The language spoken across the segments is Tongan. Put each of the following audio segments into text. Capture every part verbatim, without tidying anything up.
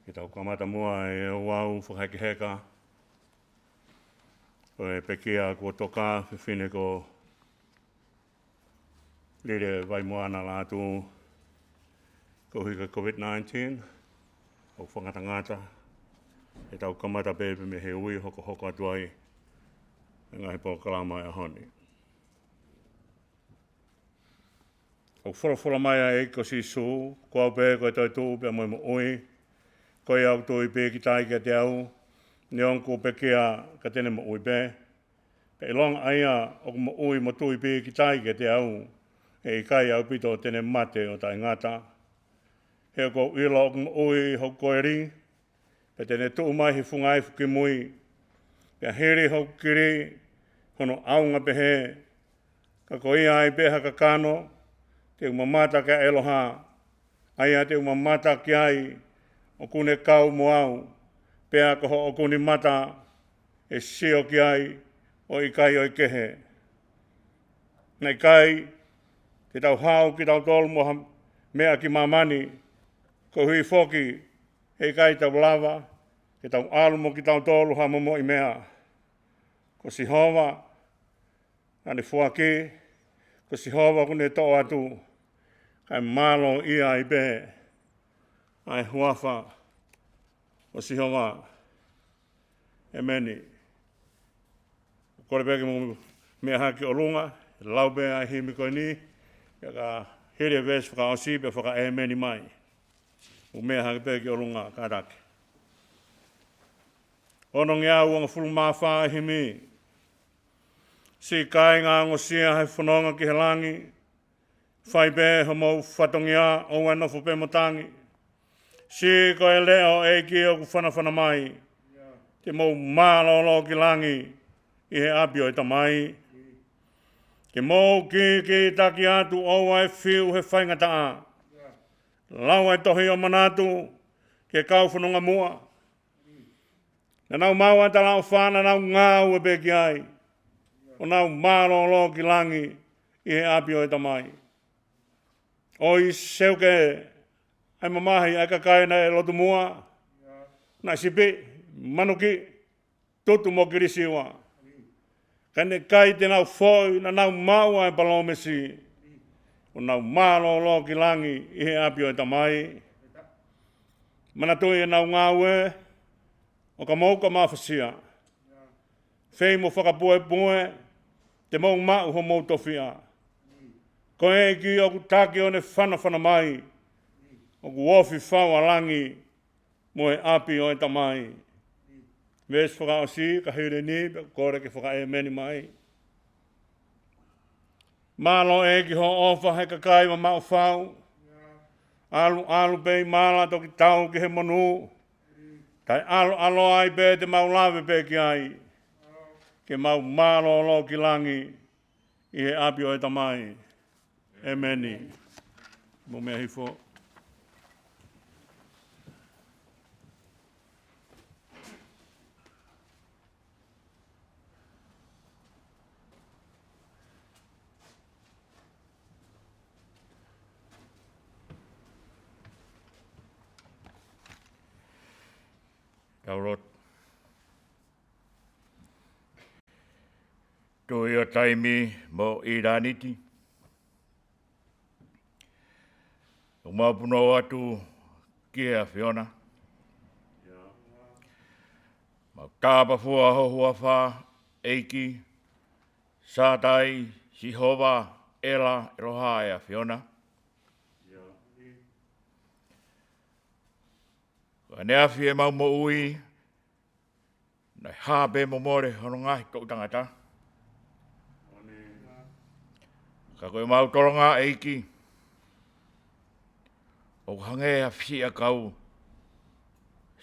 Ke tau kamata muʻa ʻe ouau fakahekeheka ʻo e pekia kuo toka, fefine ko Lile Vaimoana Lātū, koeʻuhi ko e COVID nineteen, ʻoku fakangatangata ʻetau kamata pē pē mei he ui hokohoko atu ai e ngaahi polokalama ʻo e ʻaho ni. ʻOku folofola mai ʻa e ʻEiki ko Sīsū, ko au pē ko e toetuʻu pea mo e moʻui, ko ia ʻoku tui pīkitai kiate au, neongo kuo pekia ka te ne moʻui pē. Pea ʻilonga ʻa ia ʻoku moʻui mo tui pīkitai kiate au, ʻe ʻikai ʻaupito te ne mate ʻo taʻengata. He ʻoku ou ʻilo ʻoku moʻui hoku koeli, pea te ne tuʻu mai he funga efu ki mui. Pea hili hoku kili hono ʻaunga pehē, ka ko ia ai pē ha kakano te u mamata ki ai ʻe loha, ʻa ia te u mamata ki ai ʻoku ne kau mo au, pea ko hoʻoku ni mata ʻe sio ki ai ʻo ʻikai ʻo e kehe. Naʻe ʻikai te tau haʻu kitautolu mo ha meʻa ki māmani, koeʻuhi foki he ʻikai te tau lava ke tau ʻalu mo kitautolu ha momoʻi meʻa. Ko Sihova naʻa ne foaki, ko Sihova ʻoku ne toʻo atu, kae mālōʻia ai pē ʻa e huafa ʻo Sihova. ʻEmeni. Kole pē ke mou meʻa hake ki ʻolunga, lau pē ʻa e himi ko eni, pea ka hili e veesi fakaʻosi pea fakaʻēmeni mai. Mou meʻa hake pē ki ʻolunga kātaki. Ono ngeau ongofulu mā fā ʻa e himi. Siʻi kāinga, ongosia he fononga ki he langi, fai pē homou fatongia, ʻoua ʻe nofo pē mo tangi. Siʻi ko e leʻo ʻo e ʻEiki ʻoku fanafana mai, te mou mālōlō ki langi, ʻi he ʻapi ʻo e Tamai. Ke mou kīkītaki atu ʻoua ʻe fiu he faingataʻa. Lau ʻa e tohi ʻo manatu ki he kau fononga muʻa. Naʻa nau maʻu ʻa e talaʻofa naʻa nau ngāue pē ki ai. ʻO nau mālōlō ki langi ʻi he ʻapi ʻo e Tamai. ʻOi, seuke ʻa e mamahi ʻa e kakai naʻe lotu muʻa. Naʻe sipi, manuki, tutu mo kilisiua. Ka naʻe ʻikai te nau foʻi, naʻa nau maʻu ʻa e palōmesi. ʻO nau mālōlō ki langi ʻi he ʻapi ʻo e Tamai. Manatuʻi ʻenau ngāue, ʻo ka mou ka mafasia. Fei mo fakapuepue, te mou maʻu homou tofiʻa. Ko e ʻEiki ʻoku taki ʻo ne fanafana mai. ʻOku ofi fau ʻa langi mo e ʻapi ʻo e Tamai. Veesi fakaʻosi, ka hili ni, pea kole ke fakaʻēmeni mai. Mālō ʻEiki hoʻo ʻofa he kakai mamaʻo fau. ʻAlu, ʻalu pē ʻi mala toki tau ki he monū. Taʻe ʻaloʻalo ai pē te mau lave pē ki ai. Ke mau mālōlō ki langi ʻi he ʻapi ʻo e Tamai. ʻEmeni. Mou meʻa hifo. Tau lotu. Tuʻi ʻo taimi mo ʻitāniti, ʻoku mau punou atu ki he ʻAfiona. Mau tāpafua ho huafa, ʻEiki, Sātai, Sihova, ʻEla, ʻEloha ʻa e ʻAfiona. Ko ʻaneafi ʻemau moʻui, naʻe hā pē mo mole hono ngaahi toʻu tangata. Ka ko ʻemau tolonga, ʻEiki, ʻoku hangē ha fisiʻi ʻakau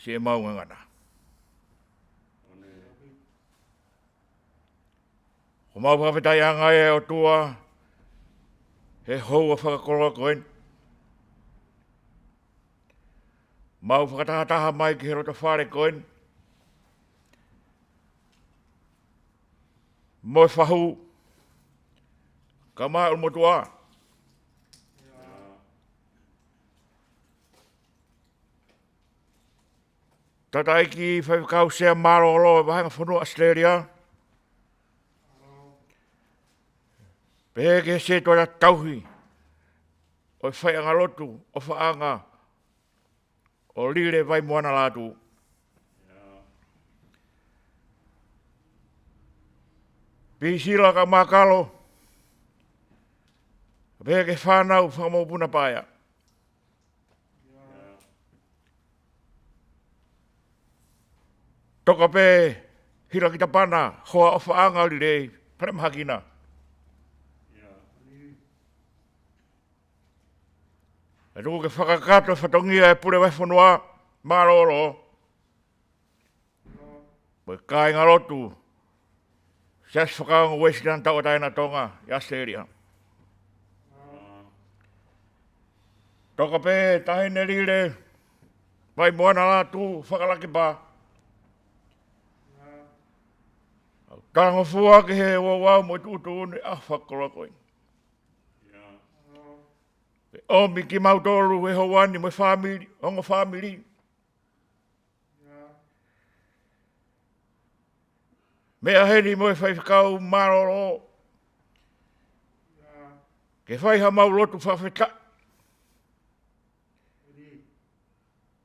siʻemau ngangana. Ko ʻemau fakafetaʻiʻanga ʻe ʻOtua, he houa fakakoloa ko eni. Mau fakatahataha mai ki he loto fale ko eni. Mo e fahu, ka mau motuʻa. Tataki Faifekau Sea Mālōlō ʻo e Vahenga Fonua ʻAositelēlia. Pehē ki he sētuata tauhi ʻo e faiʻanga lotu ʻofaʻanga ʻo Lile Vaimoana Lātū. Pisila Kamakalo, pehē ki he fānau fakamokopuna paea. Toka pē Hilakitapana Hoa ʻOfaʻanga Lile, pale mahakina. Ka tuku ke fakakakato e fatongia ʻo e Pule Vahefonua Mālōlō mo e kāingalotu Siasi Fakaongo Uēsiliana Tauʻatāina ʻo Tonga ʻi ʻAositelēlia. Toka pē Taʻahine Lile Vaimoana Lātū Fakalakepa. Talangofua ki he ouau mo e tuʻutuʻuni ʻa e fakakoloa ko eni. Ke ʻomi kimautolu he houa ni mo e fāmili, ongo fāmili. Meʻa heni mo e Faifekau Mālōlō, ke fai haʻamau lotu fakafetaʻi.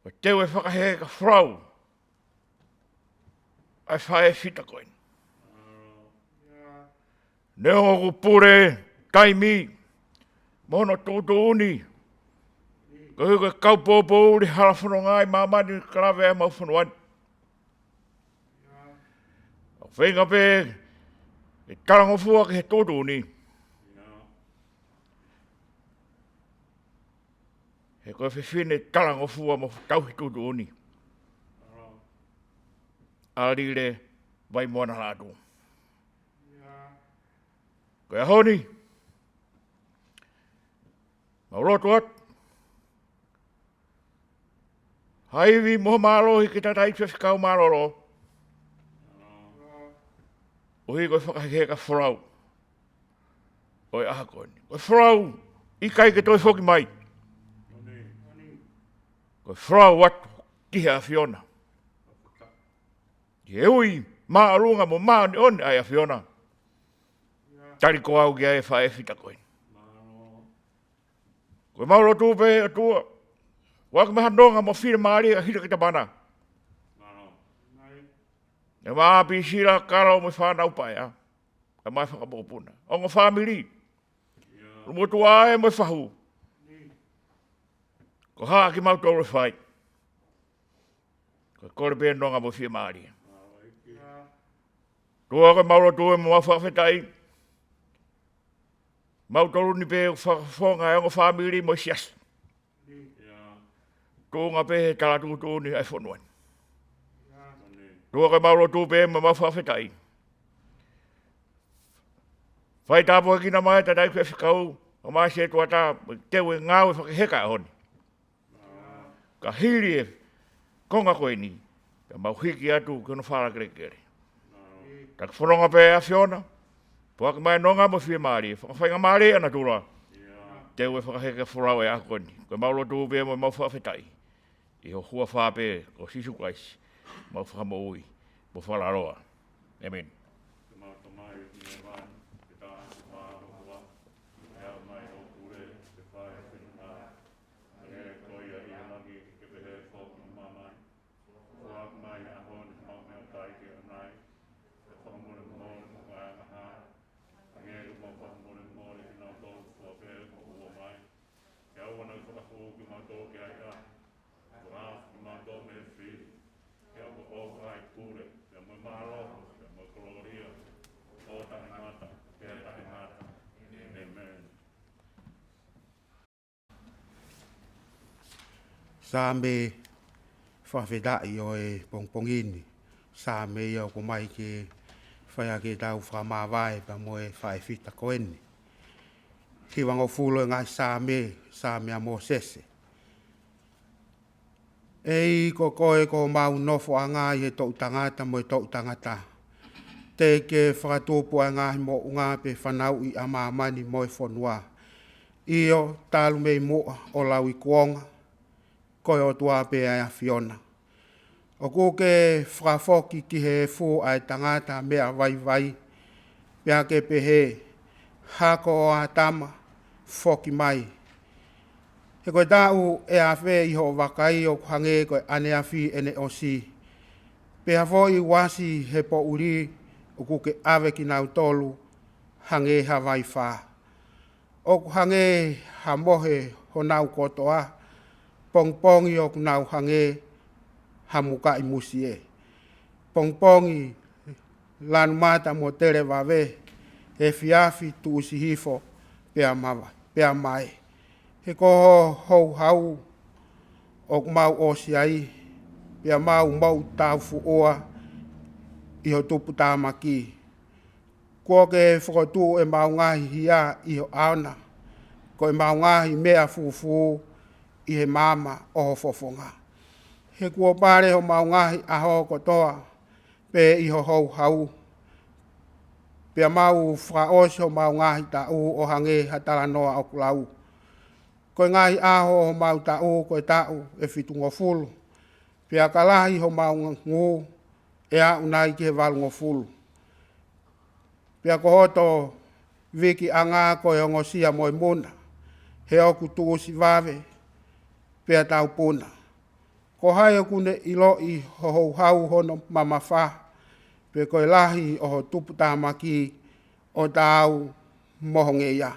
Ko e teu e fakahē ka folau ʻa e faʻē fita ko eni. Neongo ʻoku pule taimi mo hono tuʻutuʻuni, koeʻuhi ko e kau poupou ʻi he hala fononga ʻi māmani ka lave ai ʻemau fonua ni. ʻOku feinga pē ke talangofua ki he tuʻutuʻuni. He ko e fefine talangofua mo tauhi tuʻutuʻuni ʻa Lile Vaimoana Lātū. Ko e ʻaho ni, mau lotu atu ha ivi mo e mālohi ki he tangataʻeiki faifekau mālōlō, ʻuhi ko e fakahekeheka folau ʻo e ʻaho ko eni. Ko e folau ʻikai ke toe foki mai. Ko e folau atu ki he ʻAfiona, ki he ui māʻolunga mo māʻoniʻoni ʻa e ʻAfiona, tali ko au ki ai e faʻē fita ko eni. Ko ʻemau lotu pē, ʻOtua, ʻoku ʻi ai ha nonga mo e fiemālie ʻa Hila ki he Tamana, ʻa e maʻa Pisila, Kalo mo e fānau paea, ʻa e maʻa e fanga mokopuna, ongo fāmili, ʻulumotuʻa ē mo e fahu, ko e hā ʻa kimautolu ʻe fai? Ko e kole pē nonga mo e fiemālie. ʻOtua, ko ʻemau lotu ē mo ʻemau fakafetaʻi, mautolu ni pē ʻoku fakafofonga e ongo fāmili mo e siasi, tuʻunga pē he tala tuʻutuʻuni ʻa e fonua ni. ʻOtua, ko ʻemau lotu pē mo ʻemau fakafetaʻi, fai tāpuekina mai e tangataʻeiki faifekau, ʻo mai se tuata, teu e ngāue fakaheka ʻaho ni. Ka hili e konga ko eni, ka mau hiki atu ki hono fala kelekele. Taki fononga pē ʻAfiona, foaki mai e nonga mo e fiemālie, fakafaingamālie ʻa natula, teu e fakaheka folau e ʻaho ko eni. Ko ʻemau lotu pē mo ʻemau fakafetaʻi ʻi ho huafa pē ko Sīsū Kalaisi, ʻemau Fakamoʻui mo Fakalaloa. ʻĒmeni. Tamai ʻoku ʻi he langi, ke tāpuhā ho huafa, ke hoko mai hoʻo pule, ke fai ho finangalo, hangē ko ia ʻi he langi, ke pehē foki ʻi māmani. Foaki mai he ʻaho ni haʻamau meʻakai ke ʻanai, pea fakamolemole mo e angahala, hangē ko ʻemau fakamolemole kinautolu ʻoku fua pē mo hua mai. Ke ʻoua naʻa fakahū kimautolu ki he ʻahiʻahi, ka ke ʻofa kimautolu mei he fili, he ʻoku ʻoʻou ʻa e pule, pea mo e mālohi, pea mo e kolōlia, ʻo taʻengata pea taʻengata. ʻĒmeni. Saame fakafetaʻi ʻo e pongipongi ni. Saame ia ʻoku ʻomai ke fai ʻaki ʻetau fakamāvae pea mo e faʻē fita ko eni. Hivangofulu e ngaahi Saame, Saame ʻa Mōsese. ʻEiki, ko koe ko homau nofoʻanga ʻi he toʻutangata mo e toʻutangata. Teʻeki ke fakatupu ʻa e ngaahi moʻunga pe fanauʻi ʻa māmani mo e fonua. ʻIo, talu mei muʻa ʻo lauikuonga, ko e ʻOtua pē ʻa e ʻAfiona. ʻOku ke fakafoki ki he efu ʻa e tangata meʻa vaivai, pea ke pehē, Hako ʻo ʻĀtama, foki mai. He ko e taʻu ʻe afe ʻi hoʻo vakai ʻoku hangē ko e ʻaneafi ʻene ʻosi, pea foʻi uasi he poʻuli ʻoku ke ʻave kinautolu hangē ha vaifā. ʻOku hangē ha mohe honau kotoa, pongipongi ʻoku nau hangē ha mukaʻi musie. Pongipongi lanu mata mo tele vave, efiafi tuʻusi hifo pea mava-, pea mae. He ko ho houhau ʻoku mau ʻosi ai, pea mau moʻu tāufuʻua ʻi ho tuputāmaki. Kuo ke fokotuʻu ʻemau ngaahi hia ʻi ho ʻao na, ko ʻemau ngaahi meʻa fufū ʻi he maama ʻo ho fofonga. He kuo pale homau ngaahi ʻaho kotoa pē ʻi ho houhau, pea mau fakaʻosi homau ngaahi taʻu ʻo hangē ha talanoa ʻoku lau. Ko e ngaahi ʻaho ʻo homau taʻu ko e taʻu ʻe fitungofulu, pea ka lahi homau ngū, ʻe aʻu nai ki he valungofulu. Pea ko hoto vikiʻanga ko e ongosia mo e muna, he ʻoku tuʻusi vave pea taupuna. Ko hai ʻoku ne ʻiloʻi ho houhau hono mamafa, pe ko e lahi ʻo ho tuputāmaki ʻo taau mo ho ngeia?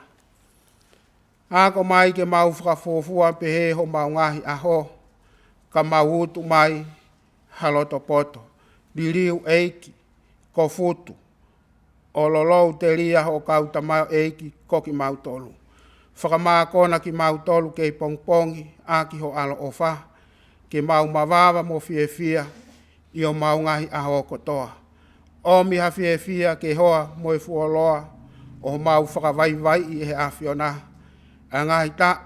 Ako mai ke mau fakafuofua pehē homau ngaahi ʻaho, ka mau utu mai ha loto poto. Liliu ʻEiki, ko Futu, ʻo lolou telia hoʻo kau tamaioʻeiki ko kimautolu. Fakamākona kimautolu kei pongipongi ʻaki ho ʻaloʻofa, ke mau mavava mo fiefia ʻi homau ngaahi ʻaho kotoa. ʻOmi ha fiefia ke hoa mo e fuoloa ʻo mau fakavaivaiʻi ʻe he ʻAfiona ʻa e ngaahi taʻu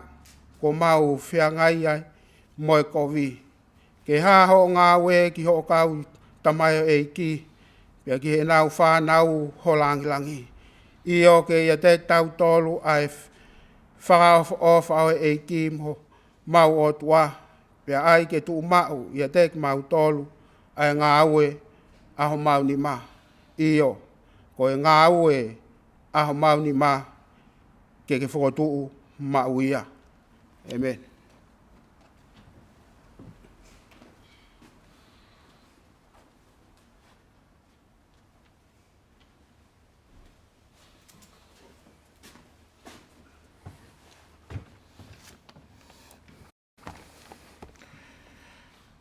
kuo mau feangai ai mo e kovi. Ke hā hoʻo ngāue ki hoʻo kau tamaioʻeiki, pea ki heʻenau fānau ho langilangi. ʻIo, ke ʻiate kitautolu ʻa e fakaʻofoʻofa ʻo e ʻEiki mo homau ʻOtua, pea ʻai ke tuʻumaʻu ʻiate kimautolu ʻa e ngāue ʻa homau nima. ʻIo, ko e ngāue ʻa homau nima ke ke fokotuʻu maʻu ia. ʻĒmeni.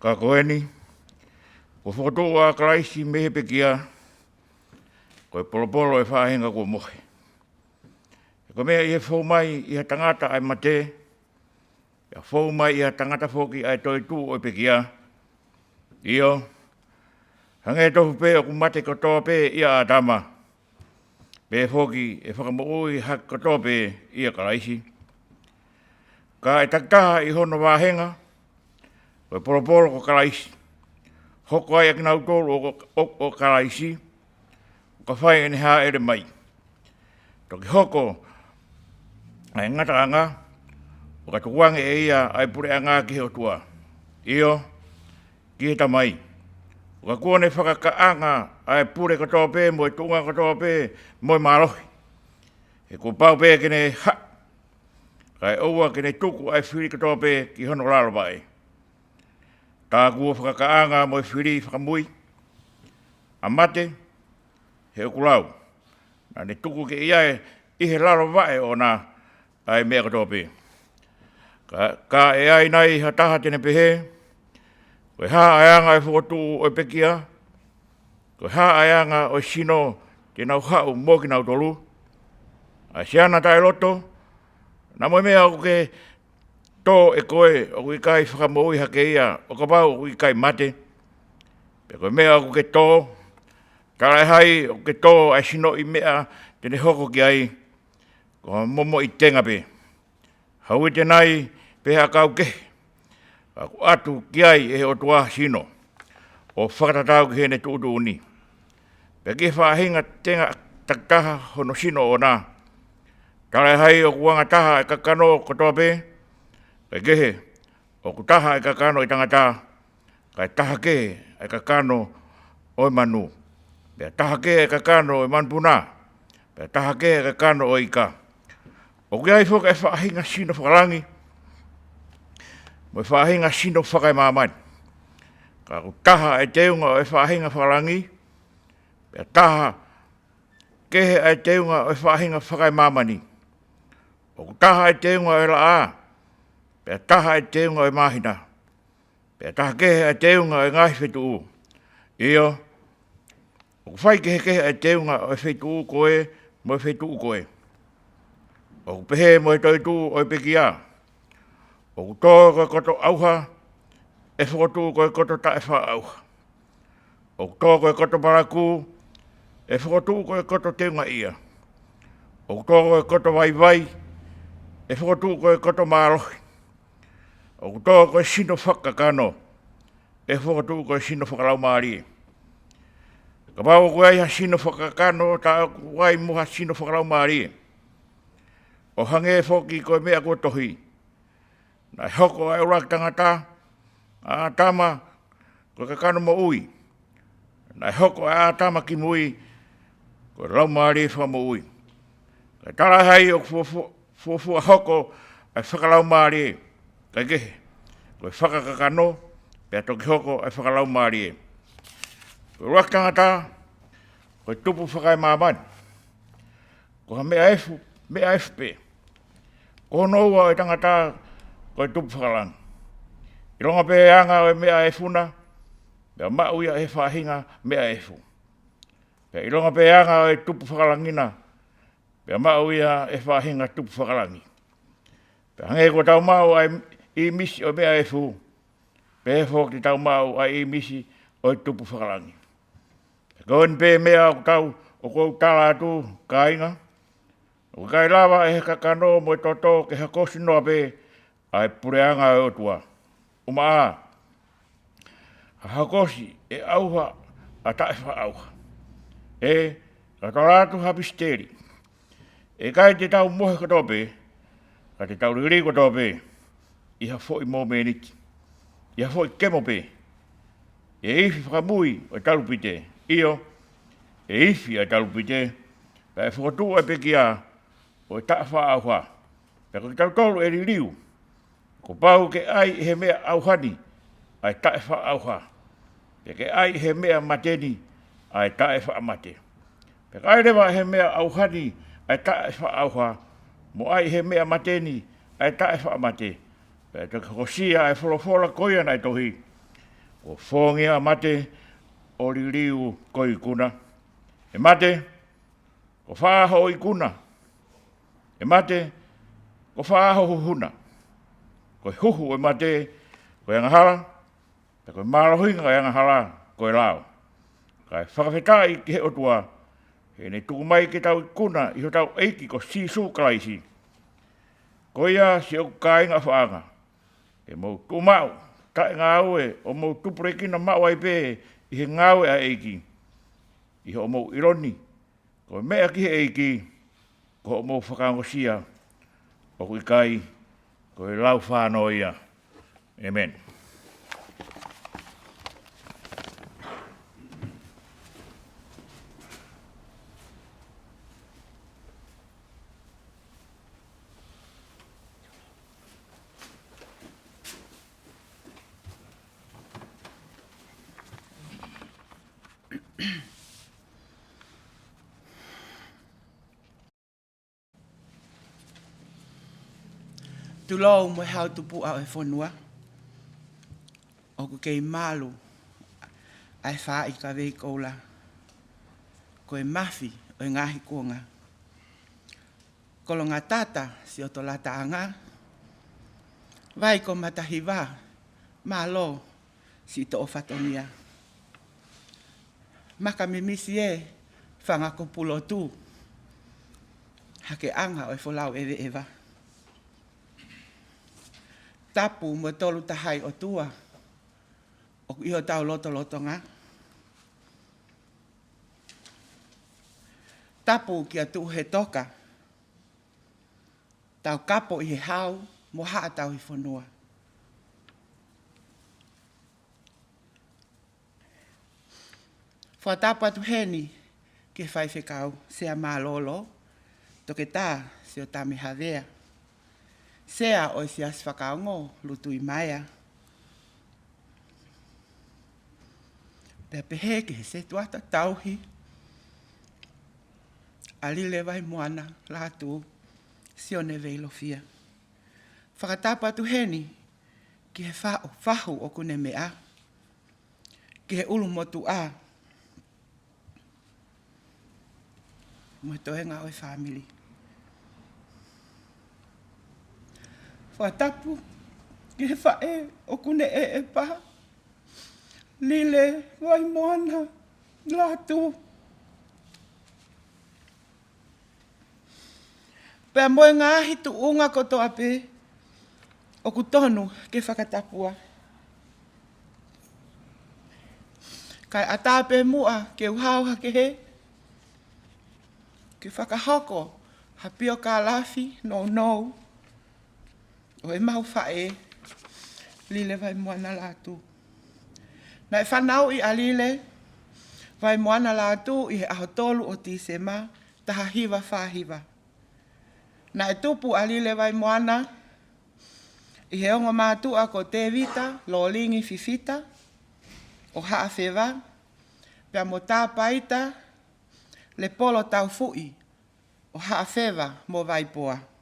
Ka ko eni, kuo fokotuʻu ʻa Kalaisi mei he pekia, ko e polopolo ʻo e faʻahinga kuo mohe. He ko e meʻa ʻi he fou mai ʻi ha tangata ʻa e mate, pea fou mai ʻi ha tangata foki ʻa e toetuʻu ʻo e pekia. ʻIo, hangē tofu pē ʻoku mate kotoa pē ʻia ʻĀtama, pehē foki ʻe fakamoʻui hake kotoa pē ʻia Kalaisi. Ka ʻe takitaha ʻi hono vāhenga, ko e polopolo ko Kalaisi. Hoko ai ʻa kinautolu ʻo, ʻo, ʻo Kalaisi, ʻo ka fai ʻene hāʻele mai. Toki hoko ʻa e ngataʻanga, ʻo ka tukuange ʻe ia ʻa e puleʻanga ki he ʻOtua, ʻio, ki he Tamai. ʻO ka kuo ne fakakaʻanga ʻa e pule kotoa pē, mo e tuʻunga kotoa pē, mo e mālohi. He kuo pau pē ke ne haʻu, kae ʻoua ke ne tuku ʻa e fili kotoa pē ki hono lalo vaʻe. Tā kuo fakakaʻanga mo e fili fakamui ʻa mate, he ʻoku lau, naʻa ne tuku ke ʻi ai ʻi he lalo vaʻe ʻoʻona ʻa e meʻa kotoa pē. Ka, ka ʻe ʻi ai nai ha taha te ne pehē, ko e hā ʻa e anga ʻo e fokotuʻu ʻo e pekia? Ko e hā ʻa e anga ʻo e sino te nau haʻu mo kinautolu? ʻA e siana taʻeloto, naʻa mo e meʻa ʻoku ke tō ʻe koe ʻoku ʻikai fakamoʻui hake ia ʻo kapau ʻoku ʻikai mate. Pea ko e meʻa ʻoku ke tō, talaʻehai ʻoku ke tō ʻa e sino ʻi meʻa te ne hoko ki ai, ko ha momoʻi tenga pē. Ha uite nai pe ha ʻakau kehe, ka ʻoku ʻatu ki ai ʻe he ʻOtua ha sino, ʻo fakatatau ki heʻene tuʻutuʻuni. Pea ki he faʻahinga tenga takitaha hono sino ʻoʻona, talaʻehai ʻoku anga taha ʻa e kakano kotoa pē, kae kehe, ʻoku taha ʻa e kakano ʻo e tangata, kae taha kehe ʻa e kakano ʻo e manu, pea taha kehe ʻa e kakano ʻo e manupuna, pea taha kehe ʻa e kakano ʻo e ika. ʻOku ʻi ai foki ʻa e faʻahinga sino fakalangi, mo e faʻahinga sino fakaemāmani. Ka ʻoku taha ʻa e teunga ʻo e faʻahinga fakalangi, pea taha kehe ʻa e teunga ʻo e faʻahinga fakaemāmani. ʻOku taha ʻa e teunga ʻo e laʻā, pea taha ʻa e teunga ʻo e māhina, pea taha kehe ʻa e teunga ʻo e ngaahi feituʻu. ʻIo, ʻoku faikehekehe ʻa e teunga ʻo e feituʻu ko ē mo e feituʻu ko ē. ʻOku pehē mo e toetuʻu ʻo e pekia, ʻoku tō ko e koto ʻauha, ʻe fokotuʻu ko e koto taʻefaʻaʻauha. ʻOku tō ko e koto palakū, ʻe fokotuʻu ko e koto teungaʻia. ʻOku tō ko e koto vaivai, ʻe fokotuʻu ko e koto mālohi. ʻOku tō ko e sino fakakakano, ʻe fokotuʻu ko e sino fakalaumālie. Kapau ʻoku ʻi ai ha sino fakakakano, tā ʻoku ʻi ai mo ha sino fakalaumālie. ʻO hangē foki ko e meʻa kuo tohi, naʻe hoko ʻa e ʻuluaki tangata, ʻa ʻĀtama, ko e kakano moʻui. Naʻe hoko ʻa ʻĀtama kimui, ko e laumālie fakamoʻui. Kae talaʻehai ʻoku fuofua, fuofua hoko ʻa e fakalaumālie, kae kehe, ko e fakakakano, pea toki hoko ʻa e fakalaumālie. Ko e ʻuluaki tangata, ko e tupu fakaemāmani. Ko ha meʻa efu, meʻa efu pē. Ko hono ua ʻo e tangata, ko e tupu fakalangi. ʻIlonga pē anga ʻo e meʻa efu na, pea maʻu ia ʻe he faʻahinga meʻa efu. Pea ʻilonga pē anga ʻo e tupu fakalangi na, pea maʻu ia ʻe he faʻahinga tupu fakalangi. Pea hangē kuo tau maʻu ʻa e ʻīmisi ʻo e meʻa efu, pehē foki te tau maʻu ʻa e ʻīmisi ʻo e tupu fakalangi. Ko eni pē meʻa ʻoku tau, ʻoku ou tala atu, kāinga, ʻOku ʻikai lava ʻe he kakano mo e toto ke hakosi noa pē ʻa e puleʻanga ʻo e ʻOtua. ʻUmaʻā, ha hakosi ʻe ʻauha ʻa taʻefaʻaʻauha. ʻE, ka tala atu ha pisiteli. ʻE ʻikai te tau mohe kotoa pē, ka te tau liliu kotoa pē, ʻi ha foʻi mōmeniti, ʻi ha foʻi kemo pē. ʻE ifi fakamui ʻo e talupite, ʻio, ʻe ifi ʻa e talupite, pea ʻe fokotuʻu ʻa e pekia ʻo e taʻefaʻaʻauha. Pea ko kitautolu ʻe liliu, kuo pau ke ʻai ʻe he meʻa ʻauha ni ʻa e taʻefaʻaʻauha, pea ke ʻai ʻe he meʻa mate ni ʻa e taʻefaʻamate. Pea ka ʻai leva ʻe he meʻa ʻauha ni ʻa e taʻefaʻaʻauha, mo ʻai ʻe he meʻa mate ni ʻa e taʻefaʻamate, pea toki hokosia ʻa e folofola ko ia naʻe tohi: Kuo fōngia ʻa mate ʻo liliu ko e ikuna. ʻE mate, ko fē hoʻo ikuna? ʻE mate, ko fē hoʻo huhuna? Ko e huhu ʻo e mate ko e angahala, pea ko e mālohinga ʻo e angahala ko e lao. Kae fakafetaʻi ki he ʻOtua, heʻene tuku mai ke tau ikuna ʻi hotau ʻEiki ko Sīsū Kalaisi. Ko ia, siʻoku kāinga ʻofaʻanga, ke mou tuʻu maʻu taʻengāue, ʻo mou tupulekina maʻu ai pē ʻi he ngāue ʻa e ʻEiki, ʻi hoʻomou ʻilo ni ko e meʻa ki he ʻEiki ko hoʻomou fakaongosia, ʻoku ʻikai ko e laufānō ia. ʻĒmeni. Tulou mo e hau tupuʻa ʻo e fonua, ʻoku kei malu ʻa e faaʻi kavei koula, ko e mafi ʻo e ngaahi kuonga. Kolongatata siʻoto lataʻanga, vai ko Matahiva, mālō siʻi toʻo fatongia. Makamimisi ē, fanga ko Pulotu, hakeʻanga ʻo e folau ʻeveʻeva. Tapu mo e Tolu Tahaʻi ʻOtua ʻoku ʻi hotau lotolotonga. Tapu kia Tuʻu he Toka, Taukapo ʻi he Hau mo Haʻa Tauhi Fonua. Fakatapu atu heni ki he Faifekau Sea Mālōlō, Toketā Siotame Havea, Sea ʻo e Siasi Fakaongo, Lutuimaea. Pea pehē ki he setuata tauhi, ʻa Lile Vaimoana Lātū, Sione Veilofia. Fakatapu atu heni ki he fa-, fahu ʻoku ne meʻa, ki he ʻulumotuʻa mo e toenga ʻo e fāmili. Fakatapu ki he faʻē ʻoku ne ʻeʻe pā, Lile Vaimoana Lātū. Pea mo e ngaahi tuʻunga kotoa pē ʻoku tonu ke fakatapua. Kae ʻatā pē muʻa ke u hao hake hē, ke fakahoko ha piokalafi nounou ʻo e mau faʻē, Lile Vaimoana Lātū. Naʻe fanauʻi ʻa Lile Vaimoana Lātū ʻi he ʻaho tolu ʻo Tīsema, taha hiva fā hiva. Naʻe tupu ʻa Lile Vaimoana ʻi he ongo mātuʻa ko Tēvita Lōlingi Fifita ʻo Haʻafeva, pea mo Tāpaita Lepolo Taufuʻi ʻo Haʻafeva mo Vaipoa.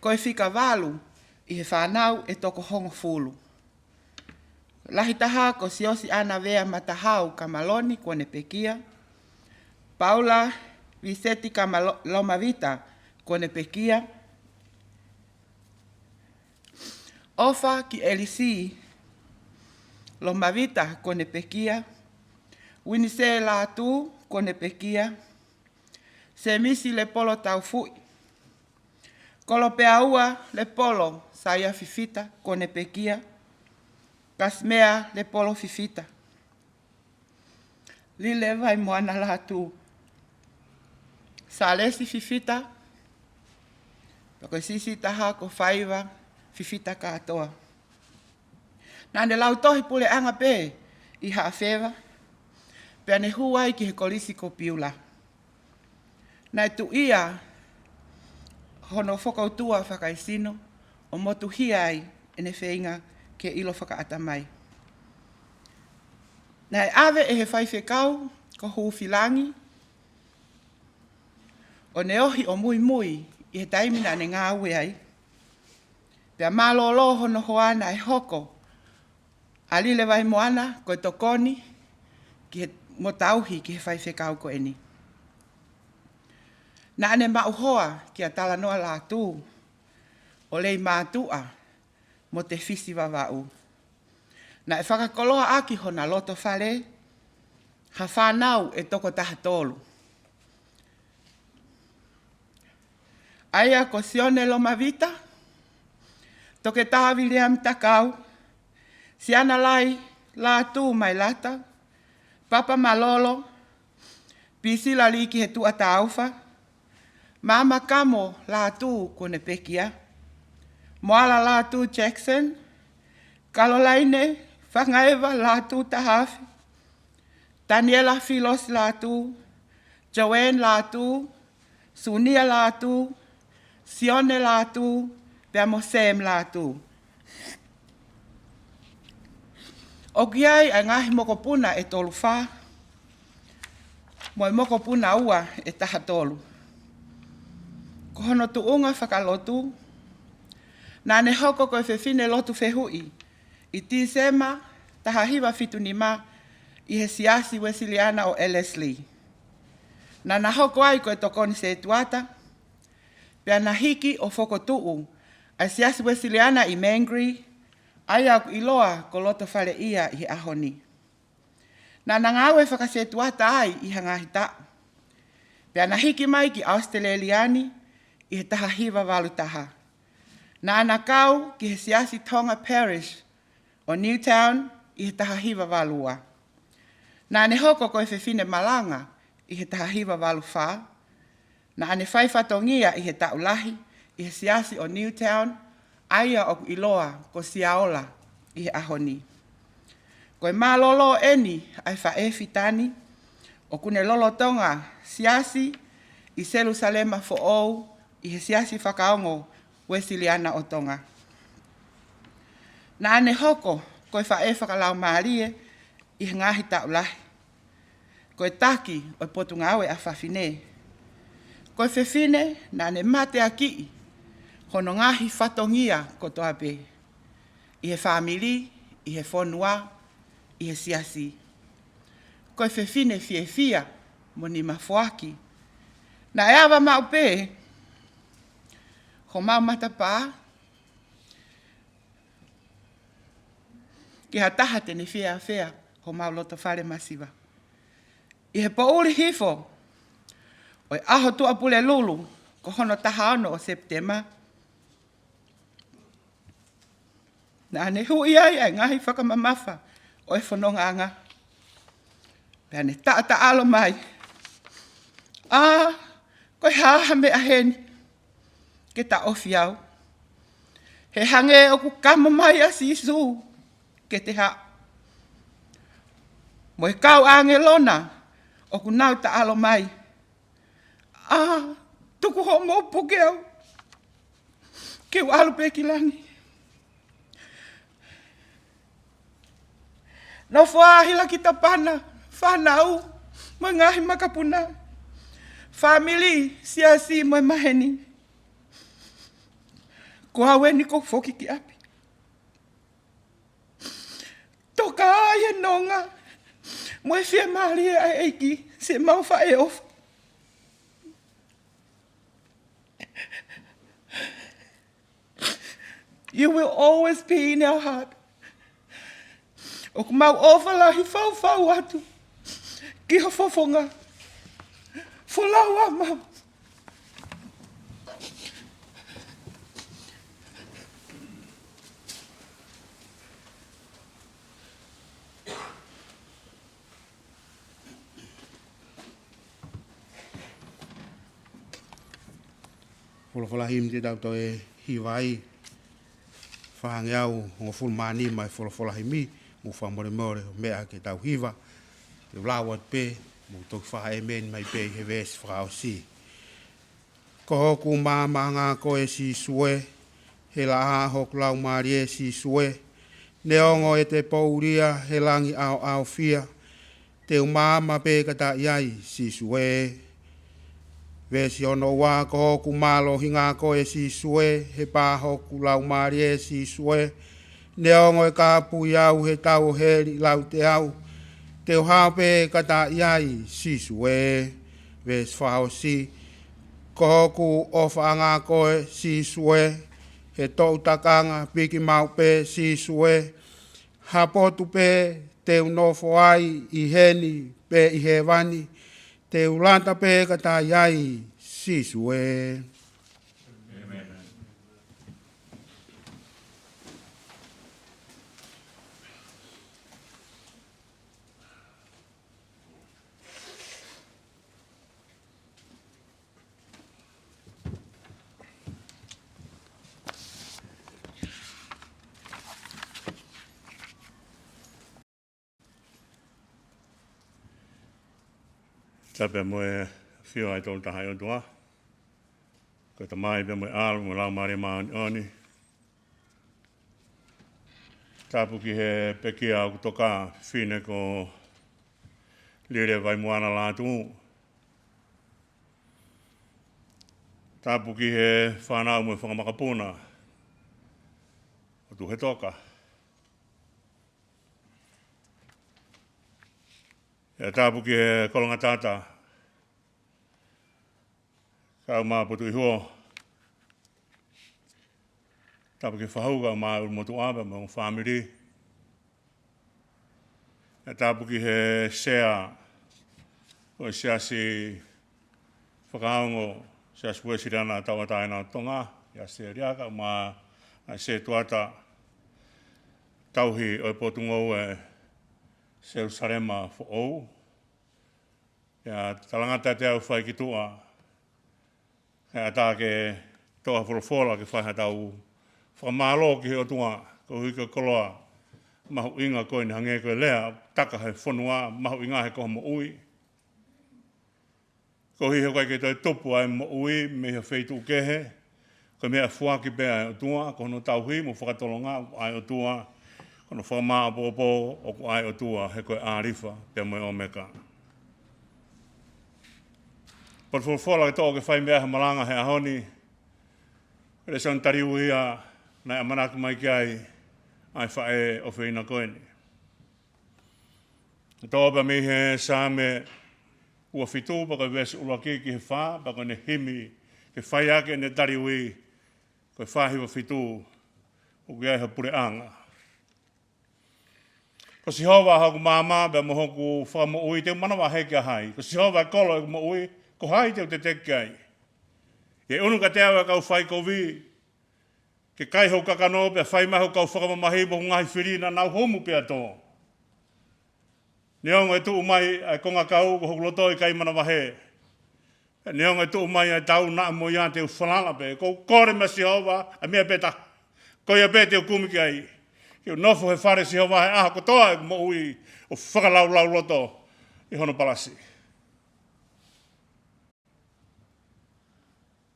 Ko e fika valu ʻi he fānau ʻe toko hongofulu. Lahi taha ko Siosiana Vea Matahau Kamaloni, kuo ne pekia. Paula Viseti Kamalo-, Lomavita, kuo ne pekia. ʻOfa ki ʻElisi Lomavita, kuo ne pekia. Uinisē Lātū, kuo ne pekia. Semisi Lepolo Taufuʻi. Kolopeaua Lepolo Saia Fifita, kuo ne pekia. Kasimea Lepolo Fifita. Lile Vaimoana Lātū. Salesi Fifita. Pea ko e siʻisiʻi taha ko Faiva Fifita Kātoa. Naʻa ne lautohi puleʻanga pē ʻi Haʻafeva, pea ne hū ai ki he Kolisi ko Piula. Naʻe tuʻia hono fokoutua fakaesino ʻo motuhia ai ʻene feinga ke ʻilo fakaʻatamai. Naʻe ʻave ʻe he faifekau ko Hufilangi ʻo ne ohi ʻo muimui ʻi he taimi naʻa ne ngāue ai. Pea mālōlō hono hoa naʻe hoko ʻa Lile Vaimoana ko e tokoni ki he, mo tauhi ki he faifekau ko eni. Naʻa ne maʻu hoa kia Talanoa Lātū ʻo Lei Mātuʻa mo Tefisi Vavaʻu. Naʻe fakakoloa ʻaki hona loto fale ha fānau ʻe toko taha tolu. ʻA ia ko Sione Lomavita, Toketā Viliami Takau, Siana Lai Lātū Mailata, Papa Malolo, Pisila Liki he Tuʻa Taufa, Mama Kamo Lātū kuo ne pekia, Moala Lātū Jackson, Kalolaine Fangaeva Lātū Tahafi, Taniela Filos Lātū, Joanne Lātū, Sunia Lātū, Sione Lātū, pea mo Sam Lātū. ʻOku ʻi ai ʻa e ngaahi mokopuna ʻe tolu fā, mo e mokopuna ua ʻe taha tolu. Ko hono tuʻunga fakalotu, naʻa ne hoko ko e fefine lotu fehuʻi ʻi Tīsema taha hiva fitu nima ʻi he Siasi Uesiliana ʻo Ellerslie. Naʻa na hoko ai ko e tokoni setuata, pea na hiki ʻo fokotuʻu ʻa e Siasi Uesiliana ʻi Mangere, ʻa ia ʻoku ʻiloa ko Lotofaleʻia ʻi he ʻaho ni. Naʻa na ngāue fakasetuata ai ʻi ha ngaahi taʻu. Pea na hiki mai ki ʻAositelēlia ni ʻi he taha hiva valu taha. Naʻa na kau ki he Siasi Tonga Parish ʻo Newtown ʻi he taha hiva valu ua. Naʻa ne hoko ko e fefine malanga ʻi he taha hiva valu fā. Naʻa ne fai fatongia ʻi he taʻu lahi ʻi he Siasi ʻo Newtown, ʻa ia ʻoku ʻiloa ko Siaola ʻi he ʻaho ni. Ko e mālōlō eni ʻa e faʻē fita ni, ʻoku ne lolotonga siasi ʻi Selusalema Foʻou ʻi he Siasi Fakaongo Uesiliana ʻo Tonga. Naʻa ne hoko ko e faʻē fakalaumālie ʻi he ngaahi taʻu lahi. Ko e taki ʻo e Potungāue ʻa Fafine. Ko e fefine naʻa ne mateakiʻi hono ngaahi fatongia kotoa pē, ʻi he fāmili, ʻi he fonua, ʻi he siasi. Ko e fefine fiefia mo nima foaki. Naʻe ava maʻu pē homau matapā ki ha taha te ne fiefia homau lotofale masiva. ʻI he poʻuli hifo ʻo e ʻaho Tuʻapulelulu, ko hono taha ono ʻo Sepitema, naʻa ne huʻi ai ʻa e ngaahi fakamamafa ʻo e fonongaʻanga. Pea ne taʻataʻalo mai, ʻa, ko e hā ha meʻa heni ke taʻofi au? He hangē ʻoku kamo mai ʻa Sīsū ke te haʻu, mo e kau ʻāngelo na ʻoku nau taʻalo mai. ʻA, tuku hoʻomou puke au ke u ʻalu pē ki langi. Nofo ā hila ki tapana, fānau, mo e ngaahi makapuna, fāmili, siasi, mo e maheni. Ko au eni ʻoku foki ki ʻapi. Toka ai e nonga mo e fiemālie ʻa e ʻEiki, siʻemau faʻē ʻofa. You will always be in our heart. ʻOku mau ʻofa lahi faufau atu ki ho fofonga. Folau ā, māmā. Folofola himi te tau toe hiva ai. Fāngeau hongofulu mā nima e folofola himi, mou fakamolemole ʻo meʻa ke tau hiva. Te u lau atu pē, mou toki fakaʻēmeni mai pē ʻi he veesi fakaʻosi. Ko hoku maamaʻanga koe Sīsū ē, he laʻā hoku laumālie Sīsū ē, neongo ʻete poulia he langi ʻaoʻaofia, te u maama pē kata ai Sīsū ē. Veesi ono ua, ko hoku mālohinga koe Sīsū ē, he pā hoku laumālie Sīsū ē, neongo ʻe kāpui au he tau ʻo heli lauteau, te u hao pē kata ai Sīsū ē. Veesi fakaʻosi, ko hoku ʻofaʻanga koe Sīsū ē, he toʻu takanga piki maʻu pē Sīsū ē, ha potu pē te u nofo ai ʻi heni pe ʻi hēvani, te u lata pē kata ai Sīsū ē. Tapu pea mo e ʻafio ʻa e Tolu Tahaʻi ʻOtua, ko e Tamai pea mo e ʻAlo mo e Laumālie Māʻoniʻoni. Tapu ki he pekia ʻoku toka, fefine ko Lile Vaimuana Lātū. Tapu ki he fānau mo e fanga makapuna ʻo Tuʻi Hetoka. ʻIo, tapu ki he kolongatata, kau mā Potuʻihuo. Tapu ki he fahu, kau mā ʻUlumotuʻa pea mo e fāmili. ʻIo, tapu ki he sea ʻo e Siasi Fakaongo, Siasi Uēsiliana Tauʻatāina ʻo Tonga ʻi ʻAositelēlia, kau mā ʻa e setuata tauhi ʻo e Potungāue Selusalema Foʻou. ʻIo, talangata ʻiate au fai ki tuʻa, he ʻatā ke toʻo ha folofola ke fai haʻatau fakamālō ki he ʻOtua, koeʻuhi ko e koloa mahuʻinga ko eni, hangē ko e lea, taka he fonua, mahuʻinga he ko ha moʻui. Koeʻuhi he ʻoku ʻikai ke toe tupu ʻa e moʻui mei ha feituʻu kehe, ko e meʻafoaki pē ʻa e ʻOtua, ko hono tauhi mo fakatolonga ʻa e ʻOtua, ko hono fakamāʻopoʻopo ʻoku ʻa e ʻOtua, he ko e ʻĀlifa pea mo e ʻŌmeka. Potu folofola ke toʻo ke fai mei ai ha malanga he ʻaho ni, lēsoni taliui ia naʻe ʻamanaki mai ki ai ʻa e faʻē ʻofeina ko eni. Toʻo pē mei he Saame ua fitu, pea ko e veesi ʻuluaki ki he fā, pea ko ʻene himi ke fai ʻaki ʻene taliui, ko e fā hiva fitu, ʻoku ʻi ai ha puleʻanga. Ko Sihova hoku maama pea mo hoku fakamoʻui, te u manavahē kia hai? Ko Sihova e kolo ʻeku moʻui, ko hai te u tetekaki ai? ʻI he ʻunu kiate au ʻa e kau faikovi, ke kai hoku kakano, pea fai mai hoku kau fakamamahi mo hoku ngaahi fili naʻa nau humu pea tō. Neongo ʻe tuʻu mai ʻa e kongakau, ko hoku loto ʻikai manavahē. Neongo ʻe tuʻu mai ʻa e tau, naʻa mo ia te u falala pē. ʻOku ou kole meia Sihova ʻa e meʻa pē taha, ko ia pē te u kumi ki ai, ke u nofo he fale ʻo Sihova he ʻaho kotoa ʻeku moʻui, ʻo fakalaulauloto ʻi hono palasi.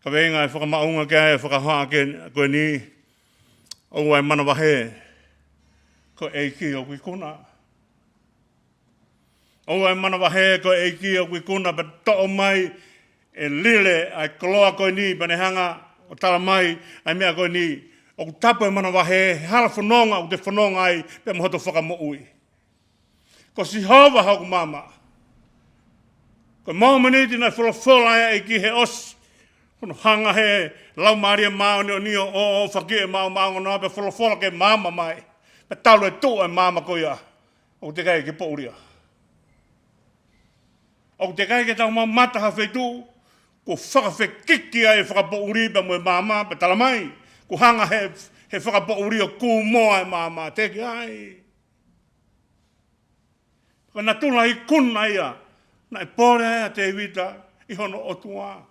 Kaveinga ʻe fakamaʻunga ki ai e fakahohaʻa ko eni: ʻOua ʻe manavahē, ko e ʻEiki ʻoku ikuna. ʻOua ʻe manavahē, ko e ʻEiki ʻoku ikuna. Pea toʻo mai ʻe Lile ʻa e koloa ko eni, pea ne hanga ʻo tala mai ʻa e meʻa ko eni: ʻOku tapu e manavahē he hala fononga ʻoku te fononga ai pea mo hoto fakamoʻui. Ko Sihova hoku maama. Ko e mōmeniti naʻe folofola ai ʻa e ʻEiki he ʻosi hono hanga he Laumālie Māʻoniʻoni ʻo, ʻo, ʻo fakiʻi e maama ʻo e ongonoa, pea folofola ke maama mai, pea talu e tuʻu e maama ko ia, ʻoku teʻeki ai ke poʻulia. ʻOku teʻeki ai ke tau mamata ha feituʻu kuo fakafekiki ai e fakapoʻuli pea mo e maama, pea tala mai kuo hanga he, he fakapoʻuli ʻo kū moa e maama. Teʻeki ai. Ko e natula ikuna ia naʻe pole ai ʻa Tēvita ʻi hono ʻOtua.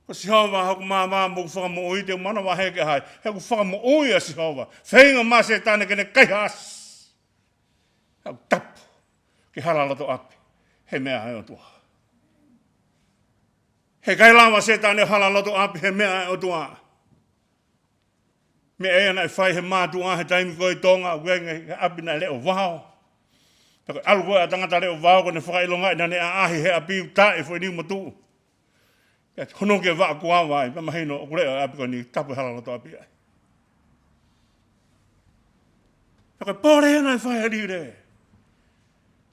Ko Sihova hoku maama mo hoku fakamoʻui, te u manavahē ki ha taha. He ʻoku fakamoʻui ʻa Sihova. Feinga mai ʻa Sētane ke ne kaihaʻasi. He ʻoku tapu ke hala loto ʻapi he meʻa ʻa e ʻOtua. He ʻikai lava ʻa Sētane ʻo hala loto ʻapi he meʻa ʻa e ʻOtua. Meʻa ia naʻe fai he mātuʻa he taimi ko ē ʻi Tonga, ʻoku ʻi ai e ngaahi ʻapi naʻe leʻo vao. Pea ko e ʻalu ko ē ʻa e tangata leʻo vao, ko ʻene fakaʻilongaʻi naʻa ne ʻaʻahi he ʻapi ʻoku taʻe foʻi niu motuʻa. Pea hono ke vaʻa kuava ai, pea mahino ʻoku leʻo e ʻapi ko eni, tapu e hala loto ʻapi ai. Pea ko e pole ia naʻe fai ʻe Lile.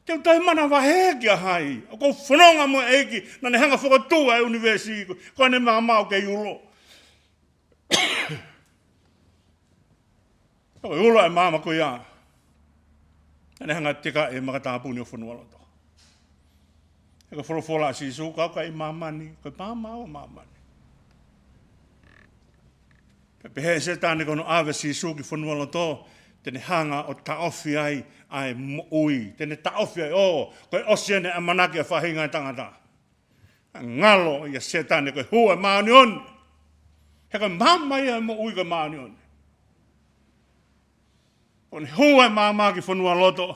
Te u toe manavahē kia hai? ʻOku ou fononga mo e ʻEiki naʻa ne hanga ʻo fokotuʻu ʻa e ʻunivēsi, ko ʻene maama ʻoku kei ulo. Ko e ulo e maama ko ia naʻa ne hanga ʻo teka e maka tāpuni ʻo fonualoto. He ko e folofola ʻa Sīsū, ka ʻoku ʻikai māmani, ko e maama ʻo māmani. Pea pehē ʻe Sētane ko hono ʻave ʻa Sīsū ki fonualoto, te ne hanga ʻo taʻofi ai ʻa e moʻui. Te ne taʻofi ai, ʻo, ko e ʻosi eni e ʻamanaki ʻa e faʻahinga ʻo e tangata. Ngalo ia Sētane ko e hū e māʻoniʻoni. He ko e maama ia e moʻui ko e māʻoniʻoni. Ko ʻene hū e maama ki fonualoto,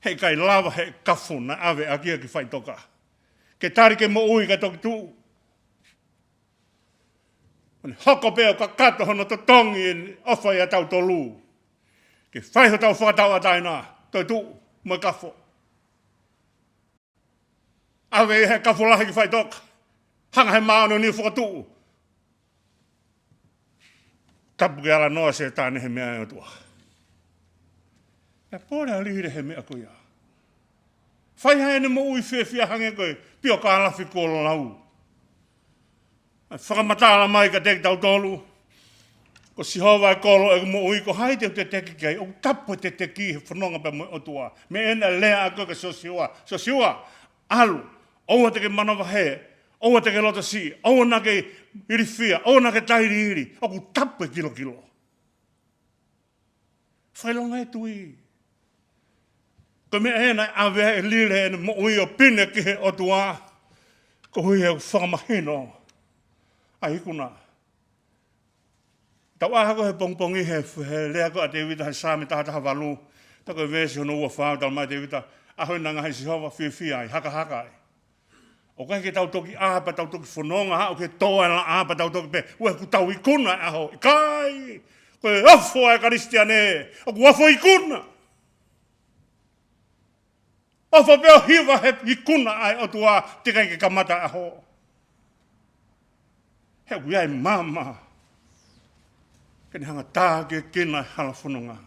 heʻikai lava he kafo naʻe ʻave ʻaki ia ki faʻitoka ke tali ke moʻui kae toki tuʻu. Ko ʻene hoko pē ʻo kakato hono totongi ʻene ʻofa ʻiate kitautolu ke fai hotau fakatauʻatāina, toetuʻu mo e kafo. ʻAve ia he kafo lahi ki faʻitoka. Hanga he māʻoniʻoni ʻo fokotuʻu. Tapu ke ala noa Sētane he meʻa ʻa e ʻOtua. Pea pole ʻa Lile he meʻa ko ia. Fai ai ʻene moʻui fiefia hangē ko e piokalafi kuo lau. ʻA e fakamatala mai kiate kitautolu, ko Sihova e kolo ʻeku moʻui, ko hai te u teteki ki ai? ʻOku tapu e teteki he fononga pea mo e ʻOtua. Meʻa ena naʻe lea ʻaki ko ē kia Siosiua. Siosiua, ʻalu, ʻoua te ke manavahē, ʻoua te ke lotosiʻi, ʻoua naʻa ke ilifia, ʻoua naʻa ke tailiili. ʻOku tapu e kilokilo. Fakaʻilonga e tui. Ko e meʻa ena naʻe ʻave ai ʻe Lile ʻene moʻui ʻo pine ki he ʻOtua, koeʻuhi he fakamahino ʻa e ikuna. Tau ʻā hake he pongipongi he, he lea ko ē ʻa Tēvita he Saame taha taha valu, tā ko e veesi hono ua fā, tala mai ʻe Tēvita, ʻaho ena ngaahi Sihova fiefia ai, hakahaka ai. ʻOku ʻikai ke tau toki ʻā pea tau toki fononga, aʻu ki he tō e laʻā pea tau toki pehē, ʻoku tau ikuna e ʻaho. ʻIkai, ko e ofo ʻa e Kalisitiane, ʻoku ofo ikuna. Ofo pē ʻo hiva he ikuna ʻa e ʻOtua, teʻeki ai ke kamata e ʻaho. He ʻoku ʻi ai e maama ke ne hanga ʻo tākiekina e hala fononga.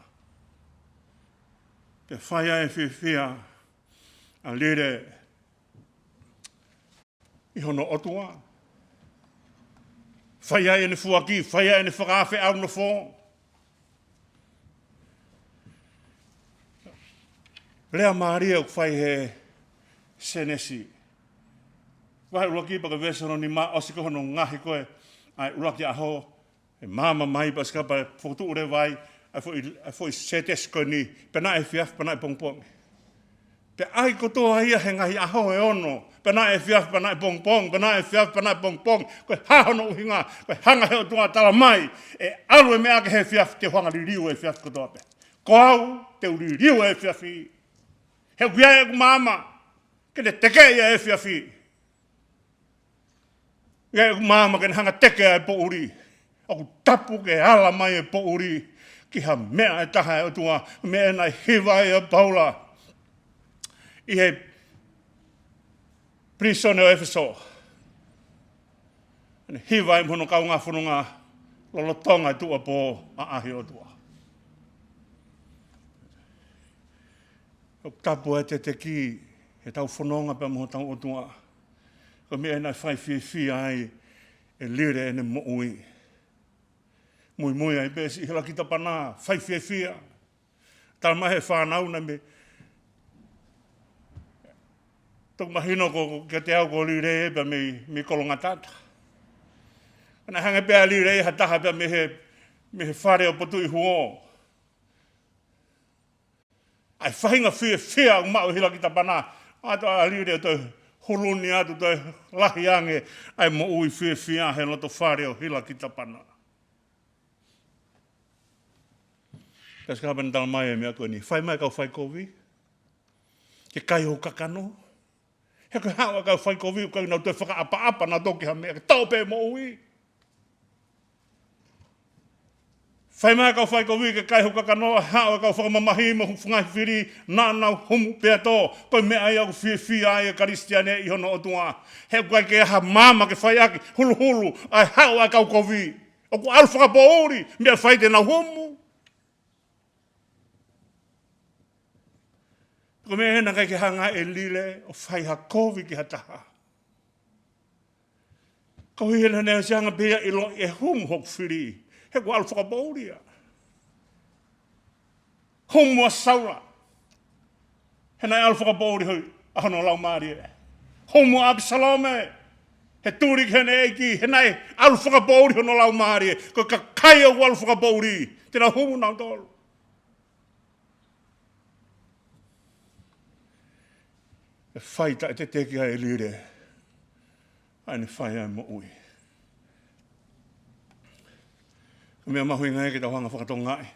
Pea fai ai e fiefia ʻa Lile ʻi hono ʻOtua. Fai ai ʻene foaki, fai ai ʻene fakaafe ʻaunofo. Lea mālie ʻoku fai he Sēnesi vahe ʻuluaki pea ko e veesi hono nima, ʻosi ko hono ngaohi ko ē ʻa e ʻuluaki ʻaho, ʻe maama mai pea ʻosi kapau ʻe fokotuʻu leva ai ʻa e foʻi, ʻa e foʻi sētesi ko eni, pea naʻe efiafi, pea naʻe pongipongi. Pea ʻai kotoa ia he ngaahi ʻaho ʻe ono, pea naʻe efiafi, pea naʻe pongipongi, pea naʻe efiafi, pea naʻe pongipongi. Ko e hā hono ʻuhinga? Ko e hanga he ʻOtua ʻo tala mai, ʻe ʻalu e meʻa ki he efiafi, te u hanga ʻo liliu e efiafi kotoa pē. Ko au, te u liliu e efiafi. He ʻoku ʻi ai ʻeku maama ke ne tekeʻi e efiafi. ʻI ai ʻeku maama ke ne hanga ʻo teke ʻa e poʻuli. ʻOku tapu ke ala mai e poʻuli ki ha meʻa ʻe taha ʻa e ʻOtua, meʻa naʻe hiva ai ʻa Paula ʻi he pilīsone ʻo ʻEfesō. Naʻe hiva ai mo hono kaungā fononga lolotonga e tuʻuapō ʻaʻahi ʻo e ʻOtua. ʻOku tapu e teteki heʻetau fononga pea mo hotau ʻOtua. Ko e meʻa naʻe fai fiefia ai ʻe Lile ʻene moʻui. Muimui ai pē siʻi hela kita pana, fai fiefia. Tala mai he fānau naʻe mei Toki mahino ko, ko kiate au ko Lile pea mei, mei Cologatata. Naʻe hanga pē ʻe Lile ha taha pea mei he, mei he fale ʻo Potuʻihuo. ʻA e faʻahinga fiefia ʻoku maʻu ʻi Hilakitapana. ʻAtu ʻa Lile ʻo toe huluni atu, toe lahi ange ʻa e moʻui fiefia he loto fale ʻo Hilakitapana. Pea sika pea ne talamai e meʻa ko eni: Fai mai kau faikovi ke kai hoku kakano. He ko e haʻu ʻa e kau faikovi, ʻoku ʻikai ke nau toe fakaʻapaʻapa nautolu ki ha meʻa, ke toʻo pē moʻui. Fai mai kau faikovi ke kai hoku kakano, haʻu ʻa e kau fakamamahi mo e ngaahi fili, naʻa nau humu pea tō. Ko e meʻa ia ʻoku fiefia ai e Kalisitiane ʻi hono ʻOtua. He ʻoku ʻikai ke ʻi ai ha maama ke fai ʻaki, huluhulu ʻa e haʻu ʻa e kau kovi. ʻOku ʻalu fakapoʻuli, meʻa fai te nau humu. Ko e meʻa ena ʻikai ke hanga ʻe Lile ʻo fai ha kovi ki ha taha. Koeʻuhi he naʻe ʻosi hanga pē ia ʻo ʻiloʻi ʻe humu hoku fili, he kuo ʻalu fakapoʻuli ia. Humu ʻa Saula, he naʻe ʻalu fakapoʻuli hoʻi ʻa hono laumālie. Humu ʻa ʻApisalome, he tuli ki heʻene ʻeiki, he naʻe ʻalu fakapoʻuli hono laumālie. Ko e kakai ʻoku ʻalu fakapoʻuli te nau humu nautolu. ʻE fai taʻeteteki ai ʻe Lile ʻa ʻene fai ʻa e moʻui. Ko e meʻa mahuʻinga ia ke tau hanga ʻo fakatokangaʻi.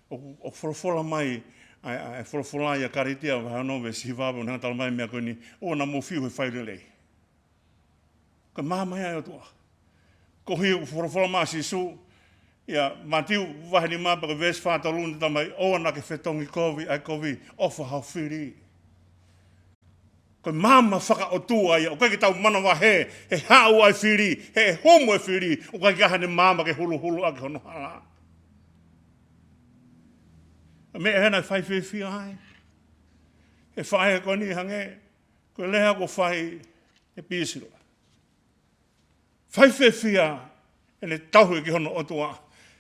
ʻOku, ʻoku folofola mai ʻa e, ʻa e folofola ʻia Kalētia vahe ono veesi hiva, ʻo ne hanga ʻo talamai e meʻa ko eni: ʻOua naʻa mou fiu he failelei. Ko e maama ia ʻa e ʻOtua. Koeʻuhi ʻoku folofola mai ʻa Sīsū ʻia Mātiu vahe nima pea ko e veesi fā tolu, ne talamai: ʻOua naʻa ke fetongi kovi ʻa e kovi, ʻofa ho fili. Ko e maama fakaʻotua ia, ʻoku ʻikai ke tau manavahē he haʻu ʻa e fili, he humu e fili, ʻoku ʻikai ke ʻi ai haʻane maama ke huluhulu ʻaki hono hala. Meʻa ena ʻe fai fiefia ai e faʻē ko eni, hangē ko e lea kuo fai ʻe Pisila. Fai fiefia ʻene tauhi ki hono ʻOtua.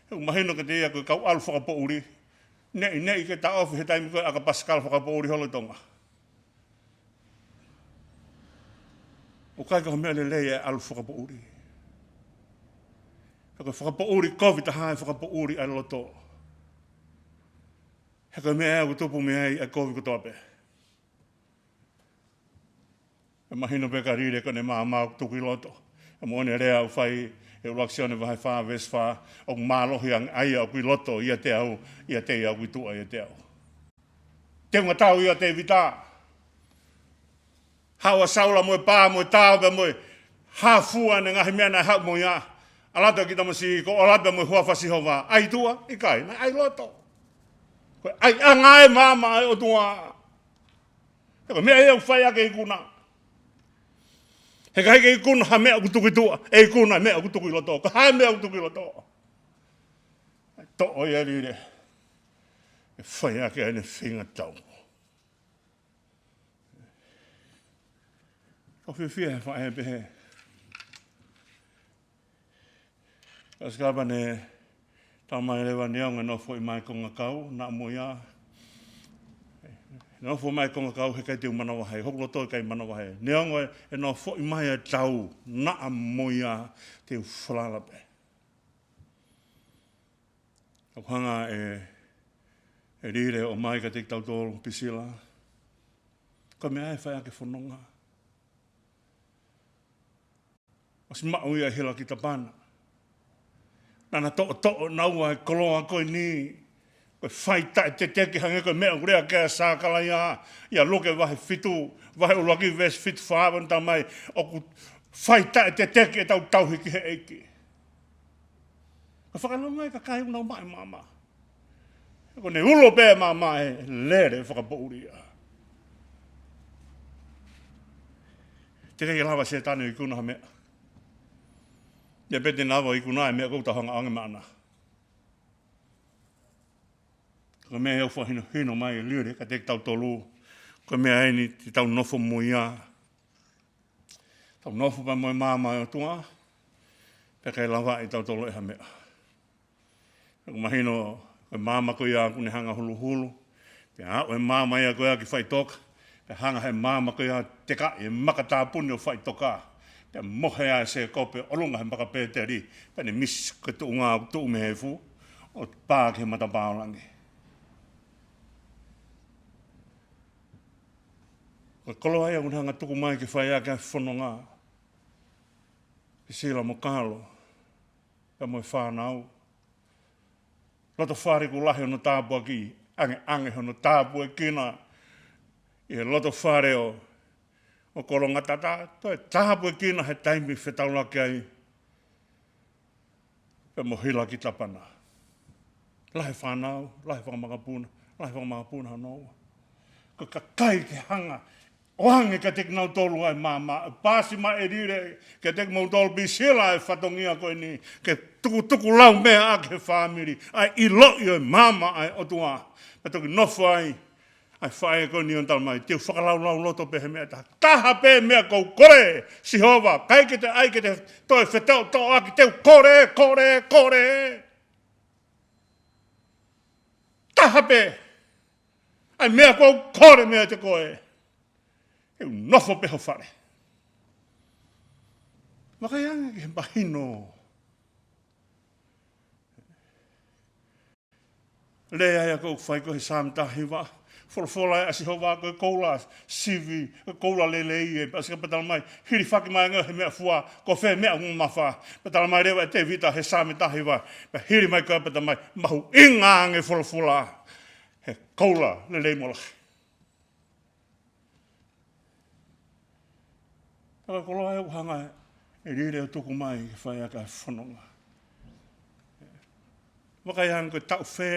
He ʻoku mahino kiate ia ko e kau ʻalu fakapoʻuli. Neʻineʻi ke taʻofi he taimi ko ē ʻa e ʻakapasikala fakapoʻuli holo ʻi Tonga. ʻOku ʻikai ko ha meʻa lelei ʻa e ʻalu fakapoʻuli. He ko e fakapoʻuli kovi taha ʻa e fakapoʻuli ʻa e loto. He ko e meʻa ia ʻoku tupu mei ai ʻa e kovi kotoa pē. ʻE mahino pē kia Lile ko ʻene maama ʻoku tuku ʻi loto. ʻE moʻoni e lea ʻoku fai ʻe ʻUluaki Sione vahe fā veesi fā: ʻOku mālohi ange ʻa ia ʻoku ʻi loto ʻiate au, ʻiate ia ʻoku ʻi tuʻa ʻiate au. Teunga tau ia ʻo Tēvita. Haʻu ʻa Saula mo e pā, mo e tao, pea mo e hā fua ʻene ngaahi meʻa naʻe haʻu mo ia. ʻAlu atu e kiʻi tamasiʻi ko ē, ʻalu atu pea mo e huafa ʻo Sihova. ʻAi ʻi tuʻa? ʻIkai, naʻe ʻai ʻi loto. Ko e ʻaiʻanga e maama ʻa e ʻOtua. He ko e meʻa ia ʻoku fai ʻaki e ikuna. He ʻikai ke ikuna ha meʻa ʻoku tuku ʻi tuʻa, ʻe ikuna e meʻa ʻoku tuku ʻi loto. Ko e hā e meʻa ʻoku tuku ʻi loto? Toʻo ia ʻe Lile ʻo fai ʻaki ʻene feinga tau. ʻOku fiefia he faʻē pehē. Pea sika pea ne talamai leva: Neongo ʻene nofoʻi mai e kongakau, naʻa mo ia. ʻEne nofoʻi mai e kongakau, he ʻikai te u manavahē. Hoku loto ʻikai manavahē. Neongo ʻene nofoʻi mai e tau, naʻa mo ia, te u falala pē. ʻOku hanga ʻe, ʻe Lile ʻo ʻomai kiate kitautolu, Pisila, ko e meʻa ia ʻe fai ʻaki e fononga. ʻOsi maʻu ia ʻi Hilakitapana. Naʻa na toʻotoʻo naua e koloa ko eni. Ko e fai taʻeteteki, hangē ko e meʻa ʻoku lea ki ai ʻa Sakalaia ʻia Luke vahe fitu, vahe ʻuluaki veesi fitu fā, ʻoku ne talamai ʻoku fai taʻeteteki ʻetau tauhi ki he ʻEiki. Ka fakalonga e kakai ʻoku nau maʻu e maama. He ko ʻene ulo pē e maama ʻe lele fakapoʻuli ia. Teʻeki ke lava ʻe Sētane ʻo ikuna ha meʻa. Ia pē te ne lava ʻo ikuna e meʻa ʻoku tau hanga ʻo ʻoange maʻana. Ko e meʻa ia ʻoku fakahinohino mai ʻe Lile kiate kitautolu. Ko e meʻa eni te tau nofo mo ia. Tau nofo pē mo e maama ʻo e ʻOtua, pea ʻikai lava ʻe tautolu ʻe ha meʻa. ʻOku mahino, ko e maama ko ia ʻoku ne hanga ʻo huluhulu. Pea aʻu e maama ia ko ia ki faʻitoka. Pea hanga he maama ko ia ʻo tekaʻi e maka tāpuni ʻo faʻitoka. Pea mohe ʻa Sēkope ʻi ʻolunga he maka Pēteli. Pea ne misi ko e tuʻunga ʻoku tuʻu mei he efu ʻo pā ki he matapā ʻo langi. Ko e koloa ia ʻoku ne hanga ʻo tuku mai ke fai ʻaki ʻa e fononga. Pisila mo Kalo, pea mo e fānau. Loto fale kuo lahi hono tāpuaki, ʻangeʻange hono tāpuekina ʻi he loto fale ʻo, ʻo Kolongatata, toe tāpuekina he taimi fetaulaki ai pea mo Hilakitapana. Lahi e fānau, lahi e fanga makapuna, lahi e fanga makapuna hono ua. Ko e kakai ke hanga ʻo ʻoange kiate kinautolu ʻa e maama, paasi mai e lile kiate kimoutolu Pisila e fatongia ko eni, ke tukutuku laumeʻa ʻaki he fāmili ʻa e ʻiloʻi ʻo e maama ʻa e ʻOtua. Pea toki nofo ai ʻa e faʻē ko eni ʻo ne talamai, te u fakalaulauloto pē he meʻa ʻe taha. Taha pē meʻa ʻoku ou kole, Sihova, ʻikai ke te ʻai ke te toe fetautoʻaki, te u kole, kole, kole. Taha pē ʻa e meʻa ʻoku ou kole meiate koe, ke u nofo pē ho fale. Vakai ange ki he mahino. Lea ia ʻoku fai ko ē he Saame taha hiva. Folofola ʻa Sihova ko e koula sivi, ko e koula lelei ē, pea sika pea talamai, hilifaki mai ange he meʻafua, ko fē meʻa ʻoku mamafa. Pea talamai leva ʻe Tēvita he Saame taha hiva, pea hili mai ko ē pea talamai, mahuʻinga ange folofola he koula lelei mo lahi. Ka ko e koloa ʻoku hanga ʻe he lile ʻo tuku mai ke fai ʻaki ʻa e fononga. Vakai ange ko e taʻu fē,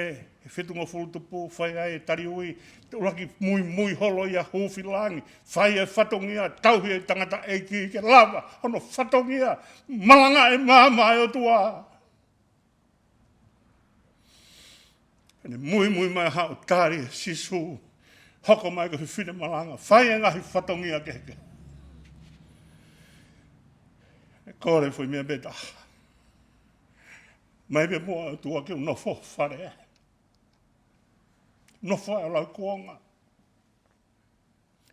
he fitungofulu tupu, fai ai e tali ui, te u laki muimui holo ia huufi langi, fai e fatongia, tauhi e tangataʻeiki ke lava hono fatongia, malanga e maama ʻa e ʻOtua. Pea ne muimui mai ʻo haʻu ʻo tali ʻe Sīsū, hoko mai ko e fefine malanga, fai e ngaahi fatongia kehekehe. ʻE kole foʻi meʻa pē taha. Mai pē muʻa ʻOtua ke u nofo fale. Nofo ai ʻo lau kuonga.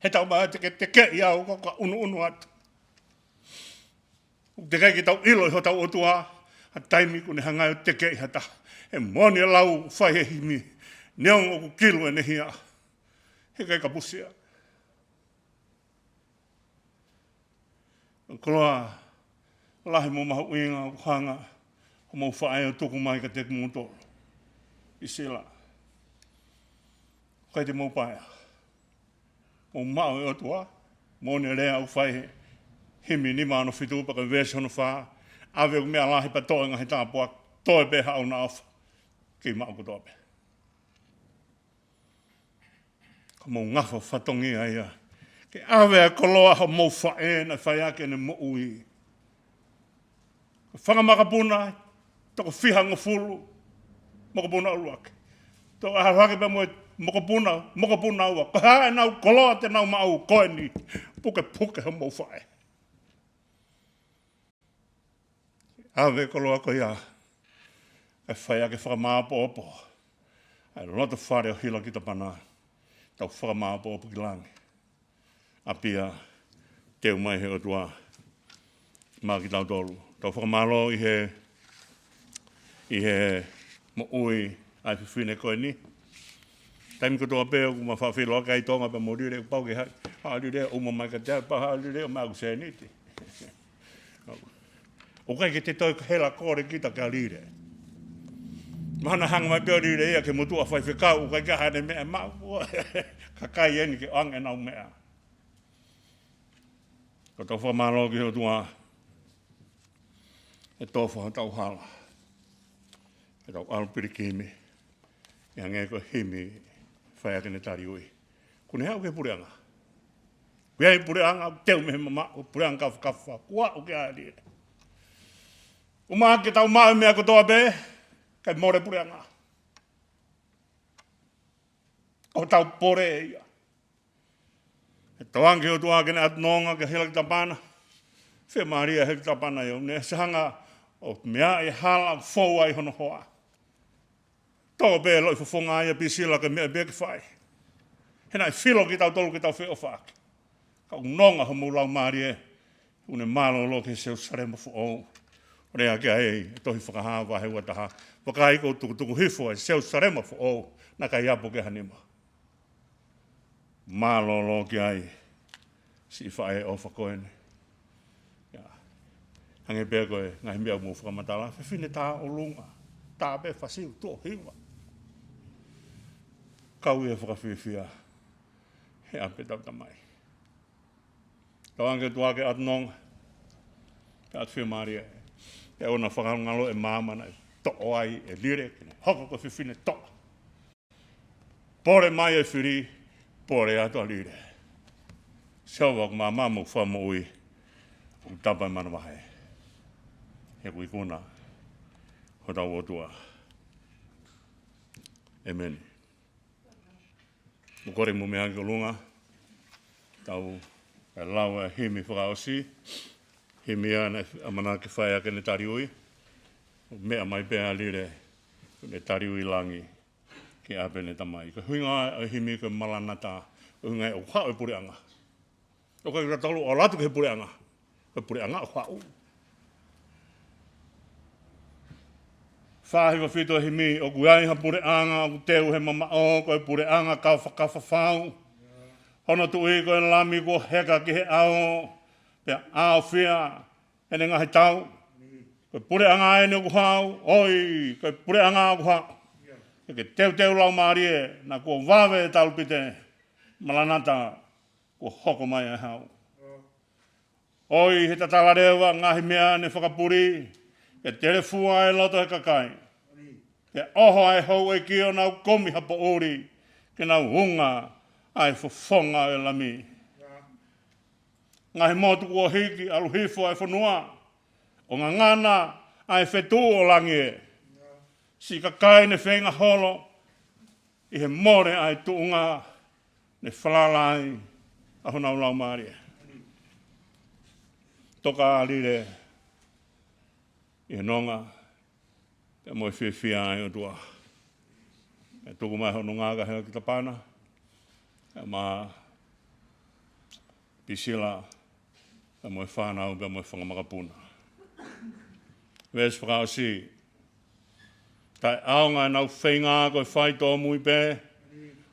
He taumaiā te ke tekeʻi au ka u ka ʻunuʻunu atu. ʻOku teʻeki ke tau ʻilo ʻe hotau ʻOtua ha taimi ʻoku ne hanga ai ʻo tekeʻi ha taha. He moʻoni e lau fai he himi, neongo ʻoku kilu ʻene hia, he ʻikai kapusi ia. Koloa lahi mo mahuʻinga ʻoku hanga homou faʻē ʻo tuku mai kiate kimoutolu Pisila. ʻIkai te mou paea. Mou maʻu e ʻOtua, moʻoni e lea ʻoku fai he himi nima ono fitu pea ko e veesi ono fā, ʻave ʻeku meʻa lahi pea toʻo e ngaahi tāpuaki, toe pē haʻo ʻofa, kei maʻu kotoa pē. Ko homou ngafa fatongia ia ke ʻave ʻa e koloa homou faʻē naʻe fai ʻaki ʻene moʻui. Ko e fanga makapuna, toko fihangofulu, mokopuna ʻuluaki. Toki ʻalu hake pea mo e mokopuna, mokopuna ua. Ko e hā ʻenau koloa te nau maʻu? Ko eni, pukepuke homou faʻē. ʻAve e koloa ko ia, ʻe fai ʻaki e fakamāʻopoʻopo ʻa e loto fale ʻo Hilakitapana. Tau fakamāʻopoʻopo ki langi. ʻApia, teu mai he ʻOtua maʻa kitautolu. Tau fakamālō ʻi he, ʻi he moʻui ʻa e fefine ko eni. Taimi kotoa pē ʻoku ma faʻa feʻiloaki ai Tonga pea mo Lile, ʻoku pau ke haʻu, haʻu Lile ʻo ʻuma mai kiate au, pau haʻu Lile ʻo maʻu ʻeku sēniti. ʻOku ʻikai ke te toe hela kole kita kia Lile. Mahalo naʻa hanga mai pē ʻo Lile ia ki he motuʻa faifekau, ʻoku ʻikai ke ʻi ai haʻane meʻa ʻe maʻu. Kakai eni ke ʻoange ʻenau meʻa. Ko ʻetau fakamālō ki he ʻOtua, ʻe tofa hotau hala, ʻetau ʻalu pilikimi, ʻi he hangē ko e himi fai ʻaki ʻene tali ui. Kuo ne haʻu ki he puleʻanga. Kuo ʻi ai e puleʻanga, teu mei he mamaʻo, puleʻanga kafakafa, kuo aʻu ki ai Lile. ʻUmaʻā ke tau maʻu e meʻa kotoa pē, kae mole puleʻanga. Ko hotau pole ia. ʻE tauange ki he ʻOtua ke ne ʻatu nonga kia Hilakitapana. Fiemālie ʻa Hilakitapana ia, ʻoku ne ʻosi hanga ʻo meaʻi e hala ʻoku fou ai hono hoa. Toʻo pē e loʻifofonga ia ʻa Pisila ko e meʻa pē ke fai. Naʻe filo kitautolu ke tau feʻofaʻaki. Ka ʻoku nonga homou laumālie, ʻoku ne mālōlō ki he Selusalema foʻou. ʻOku lea ki ai e tohi Fakahā vahe ua taha. Vakai, kuo u tukutuku hifo ʻa e Selusalema foʻou, naʻe ʻikai apu ki ha nima. Mālōlō ki ai, siʻi faʻē ʻofa ko eni. ʻIo. Hangē pē ko e ngaahi meʻa ʻoku mou fakamatala, fefine tā ʻolunga, tā pē fasiu, tuʻo hiva. Kau ia fakafiefia he ʻapi ʻetau Tamai. Tauange atu ʻa e ʻatu nonga, ke ʻatu fiemālie. Ke ʻoua naʻa fakangalongalo e maama naʻe toʻo ai ʻe Lile, ke ne hoko ko e fefine toʻa. Pole mai e fili, pole atu ʻa Lile. Sihova, ko e maama mo e fakamoʻui, ʻoku tapa e manavahē. He ʻoku ikuna hotau ʻOtua. ʻĒmeni. Mou kole mou meʻa ki ʻolunga. Tau lau e himi fakaʻosi. Himi ia naʻe ʻamanaki ke fai ʻaki ʻene tali ui. Meʻa mai pē ʻa Lile, ʻoku ne tali ui langi ki ʻapi ʻene Tamai. Ko e ʻuhinga ʻo e himi ko e Malanata. Ko e ʻuhinga ʻoku haʻu e puleʻanga. ʻOku ʻikai ke tau ʻalu atu ki he puleʻanga. Ko e puleʻanga ʻoku haʻu. Fā hiva fitu e himi, ʻoku ʻi ai ha puleʻanga ʻoku teu he mamaʻo, ko e puleʻanga kau fakafafau. Hono tuʻi ko e Lami kuo heka ki he ʻao, pea ʻaofia ʻene ngaahi tau. Ko e puleʻanga eni ʻoku haʻu, ʻoi, ko e puleʻanga ʻoku haʻu. Ke ke teuteu laumālie, naʻa kuo vave e talupite, Malanata, kuo hoko mai ʻa e hau. ʻOi, he tatala leva ngaahi meʻa ne fakapuli, ke telefua e loto he kakai. Ke ʻoho ʻa e houʻeiki ʻo nau kumi ha poʻuli, ke nau unga ʻa e fofonga ʻo e Lami. Ngaahi motu kuo hiki, ʻalu hifo ʻa e fonua, ʻo ngangana ʻa e fetuʻu ʻo langi ē. Siʻi kakai ne feinga holo, ʻi he mole ʻa e tuʻunga ne falala ai ʻa honau laumālie. Toka ʻa Lile ʻi he nonga, pea mo e fiefia ʻa e ʻOtua. Pea tuku mai hono nonga kia Hela ki Tapana, pea mo Pisila, pea mo e fānau, pea mo e fanga makapuna. Veesi fakaʻosi. Taʻeʻaonga ʻenau feinga ko e fai tōmui pē,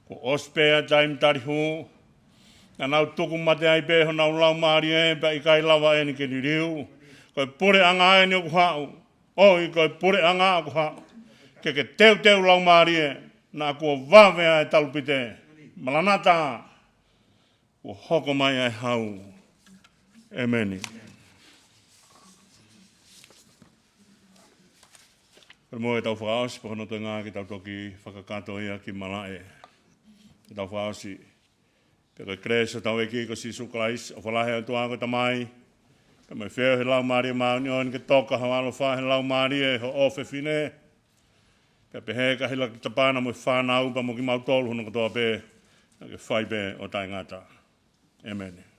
kuo ʻosi pē ʻa e taimi tali hū, naʻa nau tuku mate ai pē honau laumālie pea ʻikai lava eni ke liliu. Ko e puleʻanga eni ʻoku haʻu, ʻoi ko e puleʻanga ʻoku haʻu. Ke ke teuteu laumālie, naʻa kuo vave ʻa e talupite. Malanata. Kuo hoko mai ʻa e hau. ʻĒmeni. Pea mo e tau fakaʻosi, pea ko hono toenga ke tau toki fakakakato ia ki malaʻe. Ke tau fakaʻosi. Pea ko e kelesi ʻa hotau ʻEiki ko Sīsū Kalaisi, ʻofa lahi ʻa e ʻOtua ko e Tamai, pea mo e feohi ʻa e Laumālie Māʻoniʻoni ke toka ho ʻaloʻofa he laumālie ʻo e ʻofefine. Pea pehē kia Hela ki Tapana mo e fānau pea mo kimautolu hono kotoa pē, naʻa ke fai pē ʻo taʻengata. ʻĒmeni.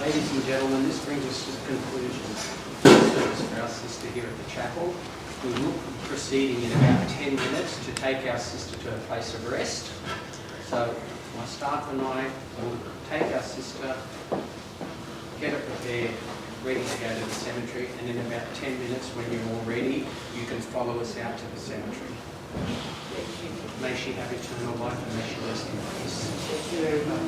Ladies and gentlemen, this brings us to the conclusion of the service for our sister here at the chapel. We will be proceeding in about ten minutes to take our sister to her place of rest. So my staff and I will take our sister, get her prepared, ready to go to the cemetery, and in about ten minutes, when you're all ready, you can follow us out to the cemetery. May she have eternal life and may she rest in peace. Thank you very much.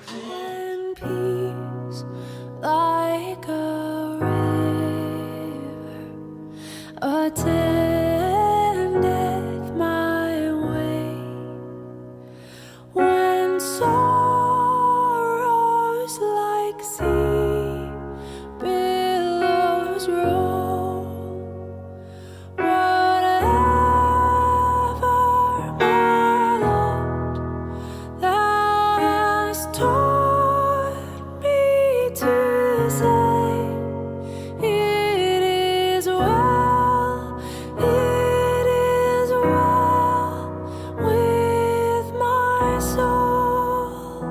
And peace like a river attendeth my way. When sorrows like sea billows roll, whatever, my Lord, thou hast taught me to say, it is well, it is well with my soul.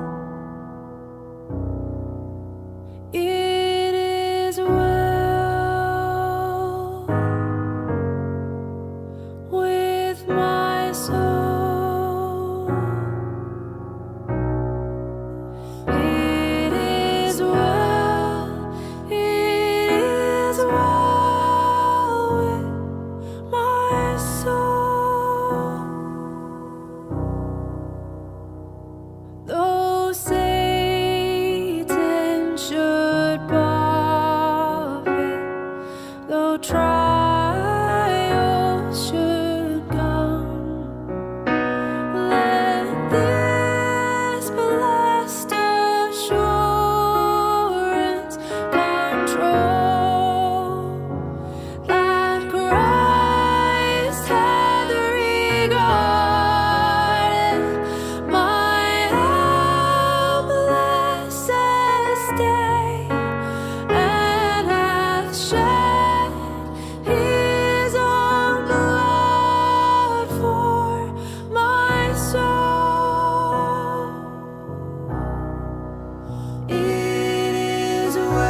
It is well with my soul. It is well, it is well with my soul. Though Satan should buffet, though trials should come, let this blessed assurance control that Christ hath regarded my helpless estate, and hath shed his own blood for my soul. It is well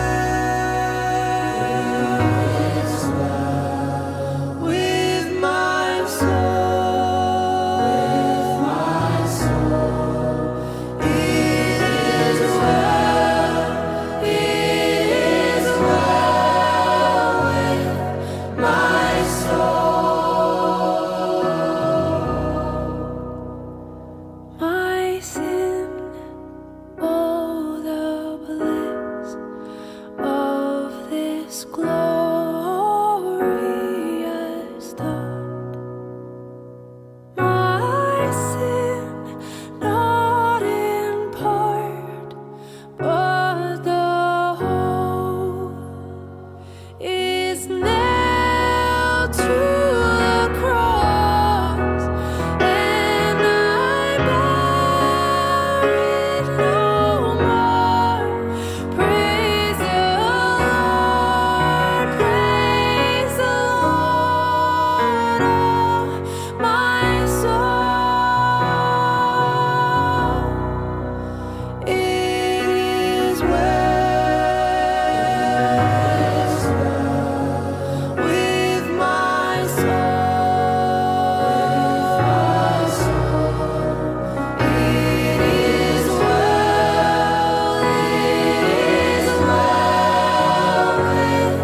with my soul. It is well, it is well with my soul. My sin, oh, the bliss of this glorious thought. My sin, not in part, but the whole, is nailed to the cross, and I bear it no more. Praise the Lord, praise the Lord, oh my soul. It is well with my soul. It is well, it is well with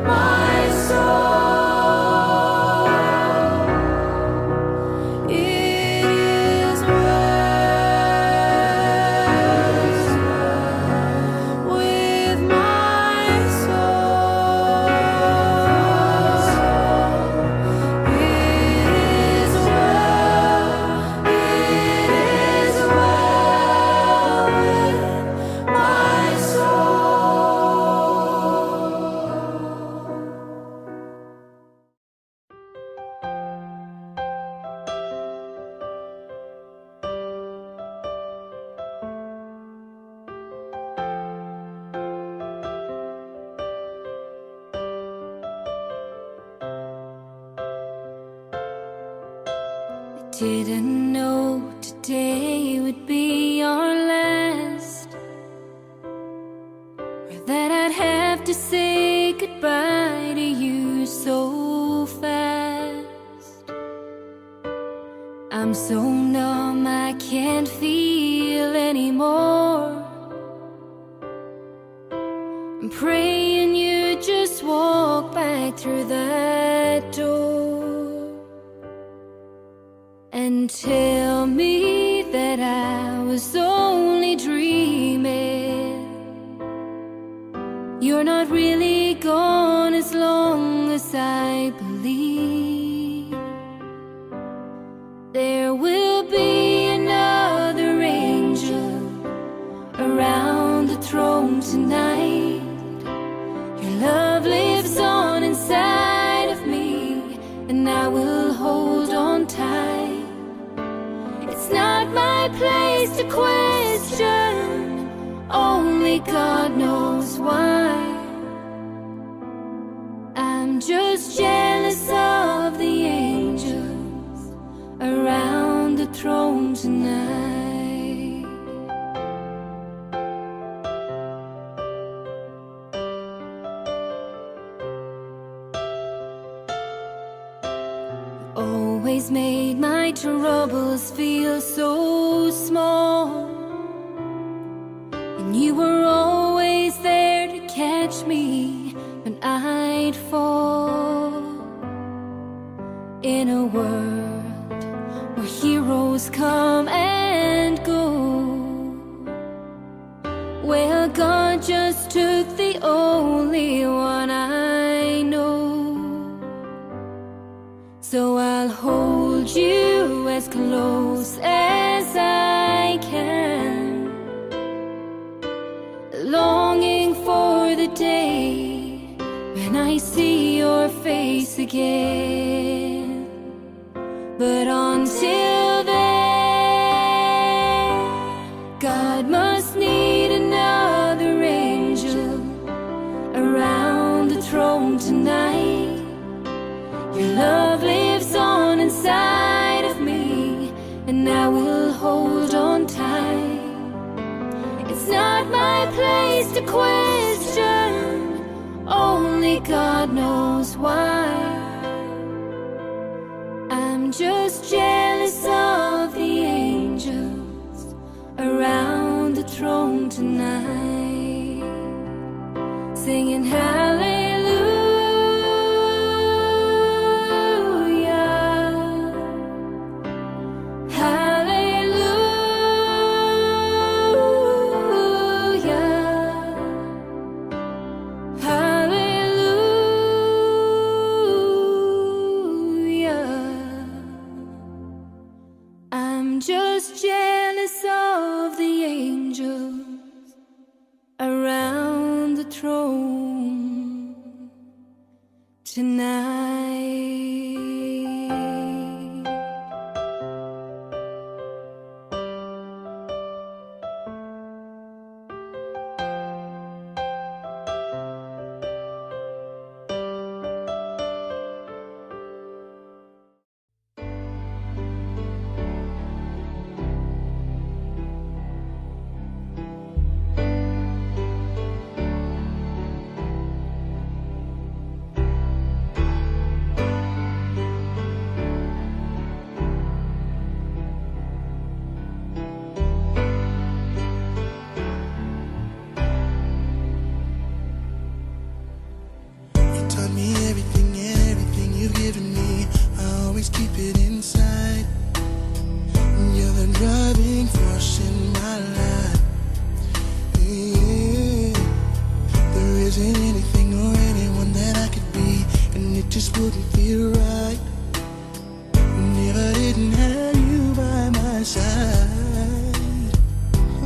my soul. It is well with my soul. It is well, it is well with my soul. I didn't know today would be our last, or that I'd have to say goodbye to you so fast. I'm so numb, I can't feel anymore. I'm praying you just walk back through that door and tell me that I was only dreaming. You're not really gone as long as I believe. There will be another angel around the throne tonight. Your love lives on inside of me, and I will hold on tight. It's not my place to question, only God knows why. I'm just jealous of the angels around the throne tonight. Always made my troubles feel so small, and you were always there to catch me when I'd fall. In a world where heroes come and go, well, God just took the only one I know. So I'll hold you as close as I can, longing for the day when I see your face again. But until then, God must need another angel around the throne tonight. Your love lives on inside of me, and I will hold on tight. It's not my place to question, only God knows why. I'm just jealous of the angels around the throne tonight, singing hallelujah, hallelujah, hallelujah. I'm just jealous of the angels around the throne tonight. You taught me everything and everything you've given me. I always keep it inside. You're the driving force in my life. Yeah. There isn't anything or anyone that I could be, and it just wouldn't feel right. Never didn't have you by my side.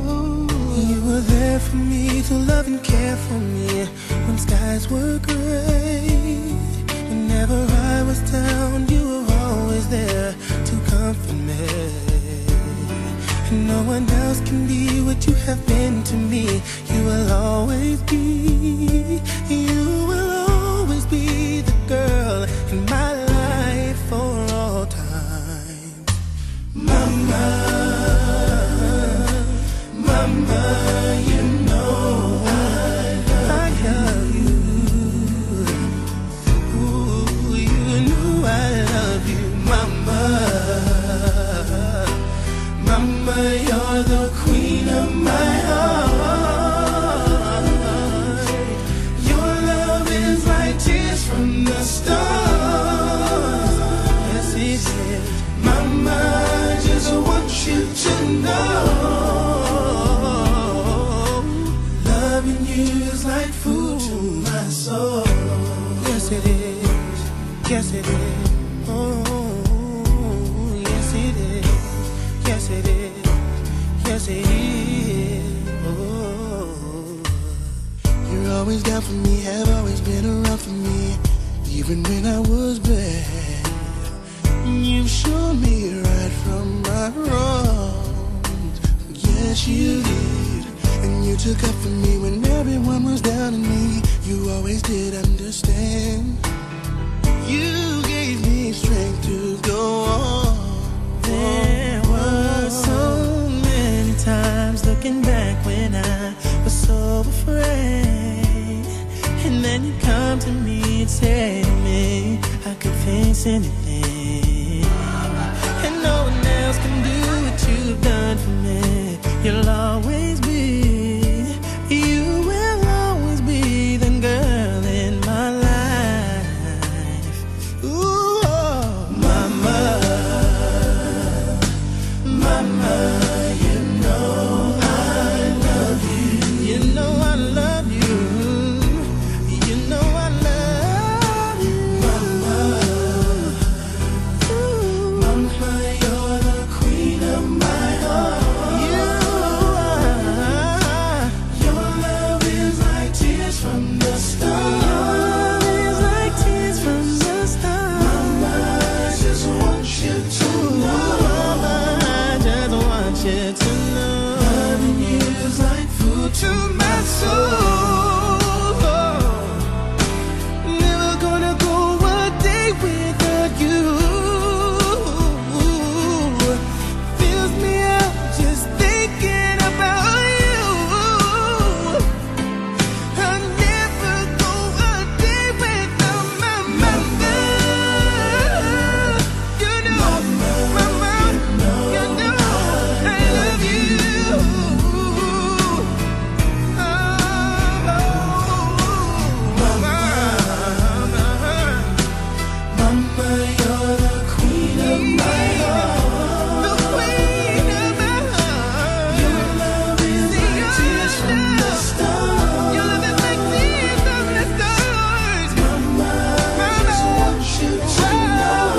Oh. You were there for me to love and care for me when skies were gray. Whenever I was down, you were always there to comfort me. And no one else can be what you have been to me. You will always be, you will always be the girl in my life for all time. Mama, mama, you know I love you. Ooh, you know I love you, mama. The queen of my heart. Your love is like tears from the stars. Yes, it is. Mama, I just want you to know, loving you is like food to my soul. Yes, it is. Yes, it is. Oh, yes, it is. Yes, it is. Yes, it is. Oh. You're always down for me, have always been around for me, even when I was bad. You've shown me right from my wrongs. Yes, you did. And you took up for me when everyone was down on me. You always did understand. You gave me strength to go on. There were so many times looking back when I was so afraid. And then you come to me and say to me, I can face anything. And no one else can do what you've done for me. You'll always be, you will always be the girl in my life. Ooh, oh, mama, mama, you know I love you. You know I love you. You know I love you. Mama, ooh, mama, you're the queen of my heart. You are. Your love is like tears from the stars. Your love is like tears from the stars. Mama, I just want you to know. Mama, I just want you to know. Loving you is like food to my soul. Never gonna go a day without you. Fills me up just thinking about you. I never go a day without my mama. You know, mama, you know I love you. Oh, mama, mama, you're the queen of my heart. The queen of my heart. Your love is like tears from the stars. Your love is like tears from the stars. Mama, I just want you to know.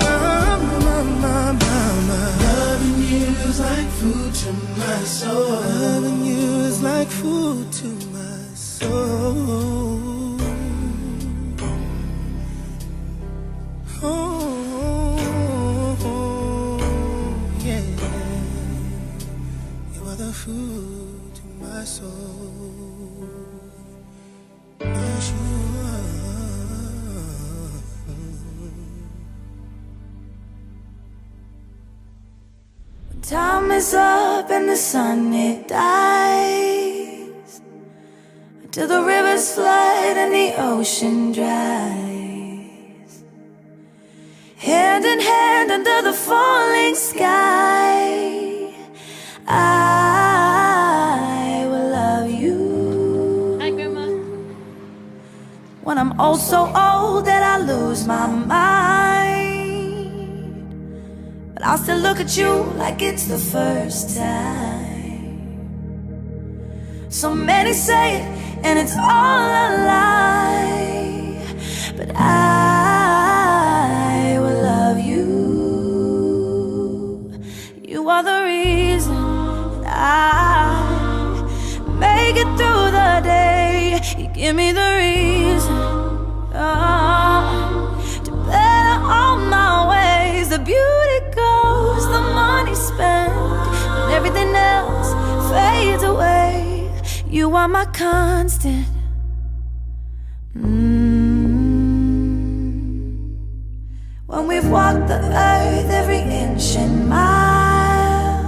Mama, mama, mama. Loving you is like food to my soul. Loving you is like food to my soul. Oh, yeah. You are the food to my soul. Yes, you are. When time is up and the sun it dies, until the rivers flood and the ocean dries, hand in hand under the falling sky, I will love you. Hi, Grandma. When I'm oh so old that I lose my mind, but I'll still look at you like it's the first time. So many say it and it's all a lie, but I will love you. You are the reason that I make it through the day. You give me the reason, oh, to better all my ways. The beauty goes, the money spent, and everything else fades away. You are my constant. Mm. When we've walked the earth every inch and mile,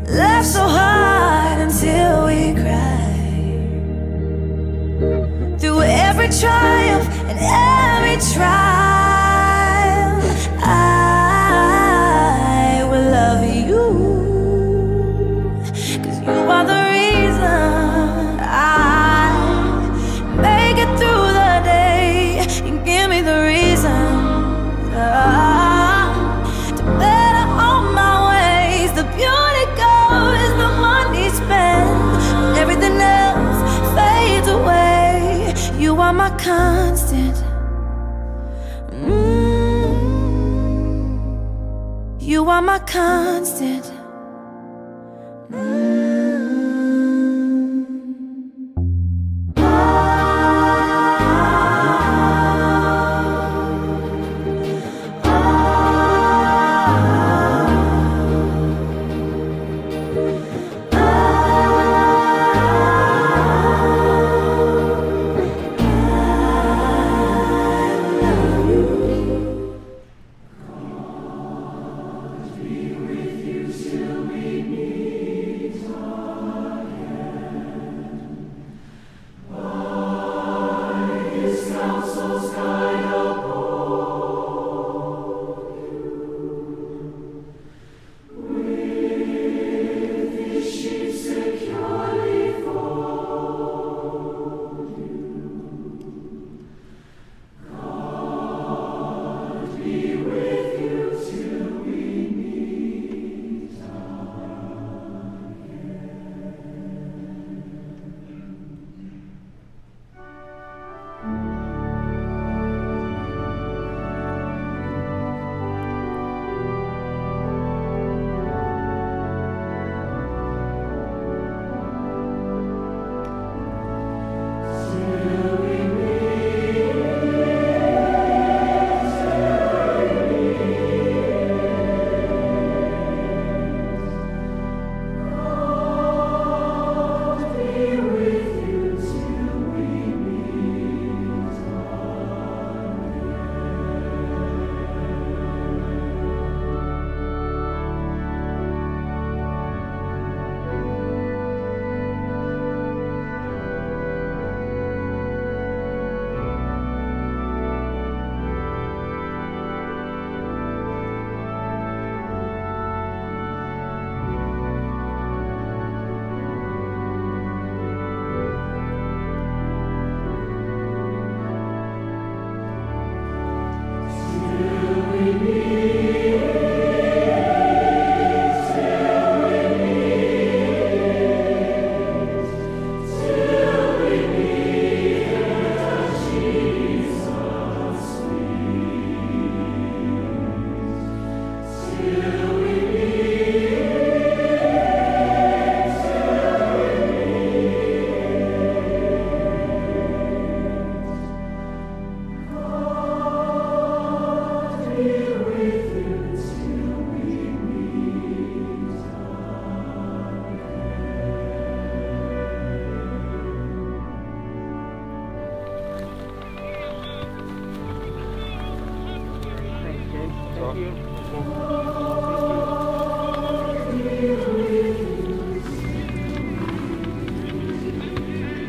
laughed so hard until we cried, through every triumph and every trial, I will love you. are my constant. Mm.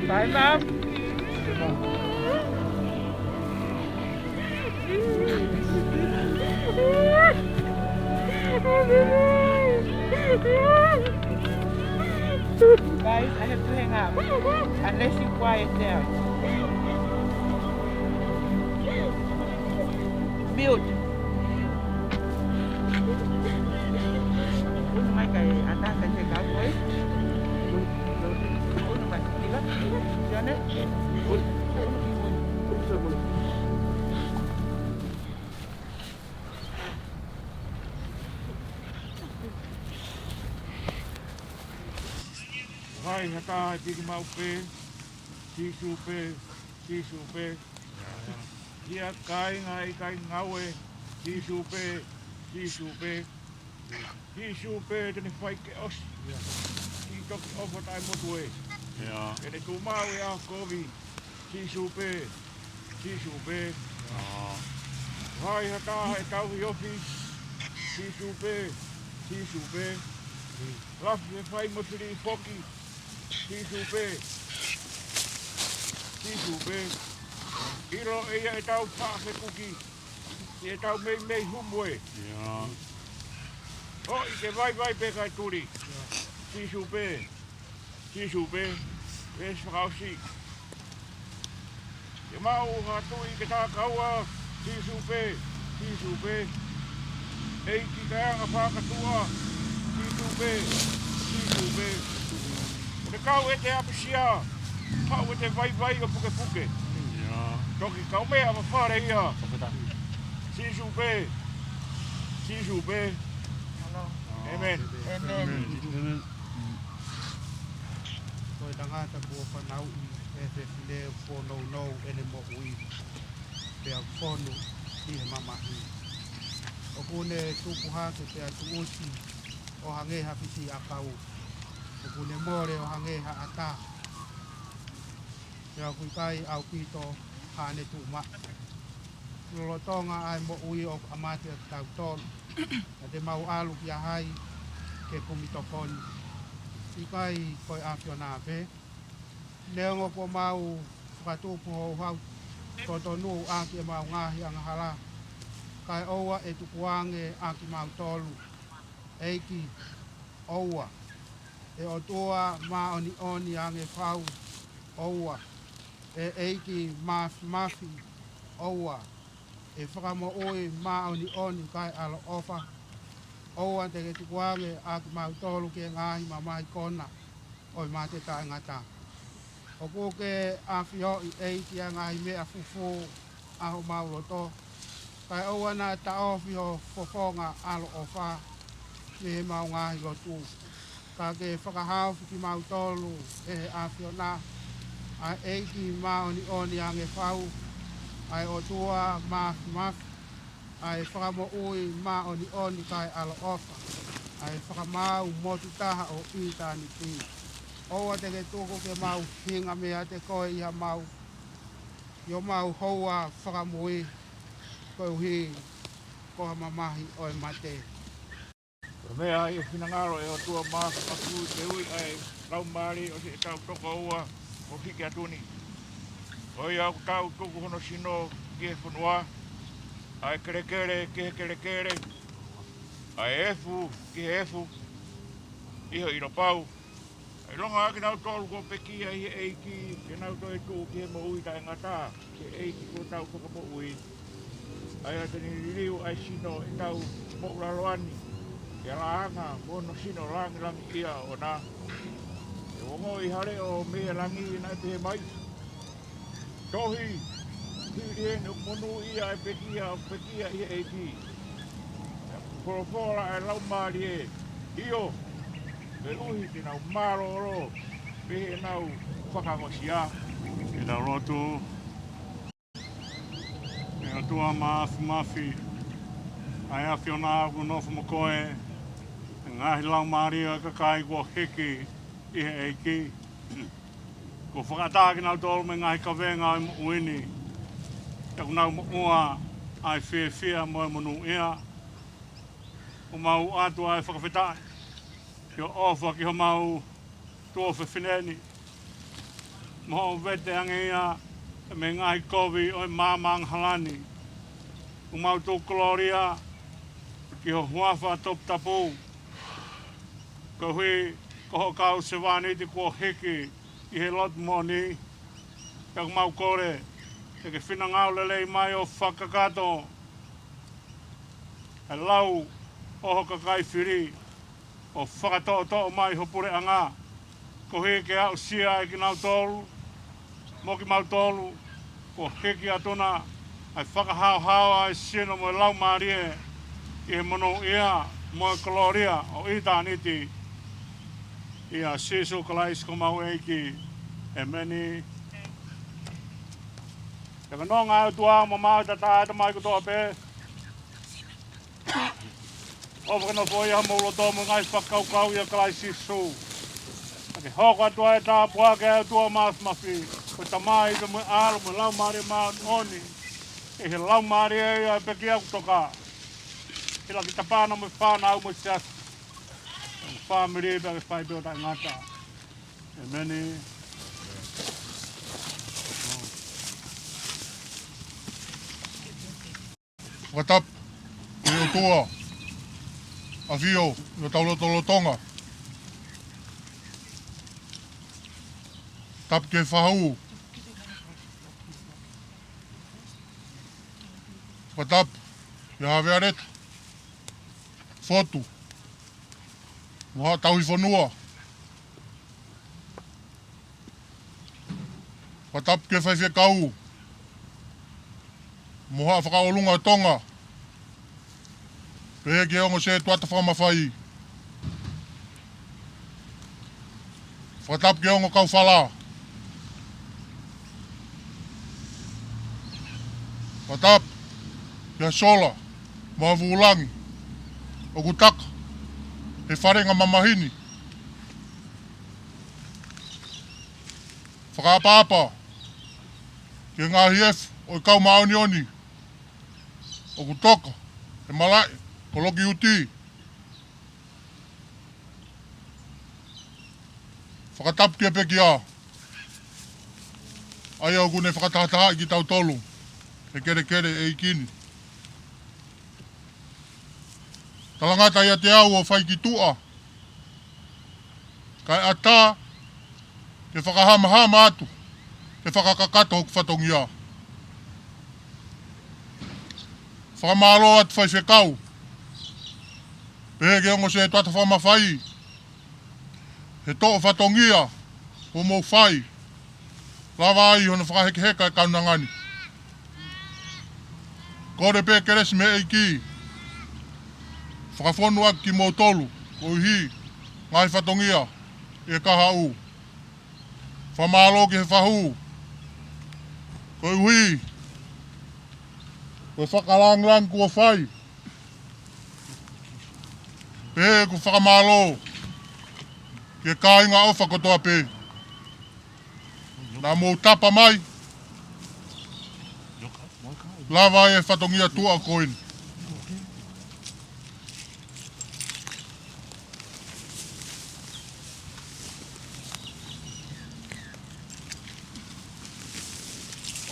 Bye, Mom. Guys, I have to hang up. Unless you quiet down. Mute. Unu mai kae ʻatā kae take out, boy. Unu mai. Ila. Sione. Hai, ha taha ʻe piki maʻu pē, Sīsū pē, Sīsū pē. Ia kāinga ʻikai ngāue, Sīsū pē, Sīsū pē. Sīsū pē te ne fai ke ʻosi. Ia. Ki toki ʻofa taʻemotu ē. Ia. Ke ne tuʻu maʻu ʻi he ʻaho kovi. Sīsū pē. Sīsū pē. Ia. Hai ha taha ʻe tauhi ofi. Sīsū pē. Sīsū pē. Lafi e fai mo fili foki. Sīsū pē. Sīsū pē. ʻIlo ʻe ia ʻetau faʻa fekuki. ʻI heʻetau meimei humu ē. Ia. ʻOi ke vaivai pē kae tuli. Sīsū pē. Sīsū pē. Veesi fakaʻosi. Ke maʻu ha tuʻi ke takaua, Sīsū pē, Sīsū pē. ʻEiki kae anga fakatuʻa, Sīsū pē, Sīsū pē. ʻO ne kau ʻete ʻapasia, kau ʻete vaivai ʻo pukepuke. Ia. Toki kaumeʻa ʻa fafale ia. Sīsū pē, Sīsū pē. ʻĒmeni. ʻĒmeni. Ko e tangata kuo fanauʻi ʻe he fefine kuo nounou ʻene moʻui, pea fonu ʻi he mamahi. ʻOku ne tupu hake pea tuʻusi ʻo hangē ha fisiʻiʻakau. ʻOku ne mole ʻo hangē ha ʻata, pea ʻoku ʻikai ʻaupito haʻane tuʻumaʻu. Lolotonga ʻa e moʻui ʻoku ʻamate ʻa kitautolu, ka te mau ʻalu kia hai ke kumi tokoni? ʻIkai ko e ʻAfiona pē? Neongo kuo mau fakatupu houhau totonu ʻaki ʻemau ngaahi angahala, kae ʻoua ʻe tukuange ʻa kimautolu. ʻEiki, ʻoua. ʻE ʻOtua māʻoniʻoni ange fau, ʻoua. ʻE ʻEiki māfimafi, ʻoua. ʻE Fakamoʻui māʻoniʻoni kae ʻaloʻofa, ʻoua te ke tukuange ʻa kimautolu ki he ngaahi mamahi kona ʻo e mate taʻengata. ʻOku ke ʻafioʻi, ʻEiki, ʻa e ngaahi meʻa fufū ʻa homau loto, kae ʻoua naʻa taʻofi ho fofonga ʻaloʻofa mei heʻemau ngaahi lotu. Ka ke fakahaofi kimautolu ʻe he ʻAfiona, ʻa e ʻEiki māʻoniʻoni ange fau, ʻa e ʻOtua māfimafi, ʻa e Fakamoʻui māʻoniʻoni kae ʻaloʻofa, ʻa e Fakamaau motu taha ʻo ʻitāniti. ʻOua te ke tuku ke mau hinga meiate koe ʻi haʻamau, ʻi homau houa fakamui, koeʻuhi ko ha mamahi ʻo e mate. Ko e meʻa ʻi he finangalo ʻo e ʻOtua Māfimafi ke ui ʻa e laumālie ʻo siʻetau tokoua kuo hiki atu ni. Ko ia ʻoku tau tuku hono sino ki he fonua, ʻa e kelekele ki he kelekele, ʻa e efu ki he efu, ʻi he ʻilo pau. ʻA e ʻilonga ʻa kinautolu kuo pekia ʻi he ʻEiki, ke nau toe tuʻu ki he moʻui taʻengata, ki he ʻEiki ko hotau Fakamoʻui. ʻA ia te ne liliu ʻa e sino ʻo ʻetau moʻulaloa ni, ʻi he laʻanga mo hono sino langilangiʻia ʻoʻona. ʻE ongoʻi ha leʻo mei he langi naʻe pehē mai: Tohi, hili eni ʻoku monūʻia ʻa e pekia ʻoku pekia ʻi he ʻEiki. Pea folofola ʻa e Laumālie, ʻio, koeʻuhi te nau mālōlō mei heʻenau fakaongosia. Ke tau lotu. ʻE ʻOtua Māfimafi, ʻa e ʻAfiona ʻoku nofo mo koe, ʻa e ngaahi laumālie ʻo e kakai kuo hiki ʻi he ʻEiki. Kuo fakaʻatā kinautolu mei he ngaahi kavenga ʻo e moʻui ni, pea kuo nau moʻua ʻa e fiefia mo e monūʻia. ʻOku mau ʻoatu ʻa e fakafetaʻi ki hoʻo ʻofa ki homau tuofefine ni, mo hoʻo vete ange ia mei he ngaahi kovi ʻo e maama angahala ni. ʻOku mau tuku kolōlia ki ho huafa toputapu, koeʻuhi ko hoʻo kau sevāniti kuo hiki ʻi he lotu moʻoni. Pea ʻoku mau kole ke ke finangalo lelei mai ʻo fakakakato ʻa e lau ʻo ho kakai fili, ʻo fakatoʻotoʻo mai ho puleʻanga, koeʻuhi ke aʻusia ʻa kinautolu mo kimautolu kuo hiki atu na, ʻa e fakahaohaoa ʻa e sino mo e laumālie ʻi he monūʻia mo e kolōlia ʻo ʻitāniti. ʻIa Sīsū Kalaisi ko homau ʻEiki. ʻĒmeni. Pea ko e nonga ʻa e ʻOtua ʻoku mamaʻo ʻi he taʻataʻa ʻa e tamai kotoa pē, ʻofa ke nofoʻia homou loto mo e ngaahi fakakaukau ʻia Kalaisi Sīsū. Pea ke hoko atu ʻa e tāpuaki ʻa e ʻOtua Māfimafi, ko e Tamai pea mo e ʻAlo mo e Laumālie Māʻoniʻoni, ʻi he laumālie ia ʻo e pekia kuo toka, ʻi he laki tāpana mo e fānau mo e siasi, mo e fāmili pea ke fai pē ʻo taʻengata. ʻĒmeni. Fakatapu ki he ʻOtua ʻAfio ʻi hotau lotolotonga. Tapu ki he fahu. Fakatapu ki he Havea Leta, Fotu, mo haʻa tauhi fonua. Fakatapu ki he faifekau mo haʻa fakaʻolunga Tonga. Pehē ki he ongo sētuata fakamafai. Fakatapu ki he ongo kau falā. Fakatapu ki he sola mo e vūlangi ʻoku taka he falenga mamahi ni. Fakaʻapaʻapa ki he ngaahi efu ʻo e kau māʻoniʻoni ʻoku toka he malaʻe ko Loki Uti. Fakatapu ki he pekia, ʻa ia ʻoku ne fakatahatahaʻi kitautolu he kelekele ʻeiki ni. Talangata ʻiate au ʻo fai ki tuʻa, kae ʻatā ke fakahamahama atu ke fakakakato hoku fatongia. Fakamālō atu faifekau, pehē ki he ongo sētuata fakamafai, he toʻo fatongia kuo mou fai, lava ai hono fakahekeheka e kaunanga ni. Kole pē kelesi mei he ʻEiki, fakafonu ʻaki kimoutolu koeʻuhi ngaahi fatongia ʻi he kahaʻu. Fakamālō ki he fahu koeʻuhi ko e fakalāngilangi kuo fai. Pehē ʻeku fakamālō ki he kāinga ʻofa kotoa pē naʻa mou tapa mai, lava ai e fatongia tuʻa ko eni.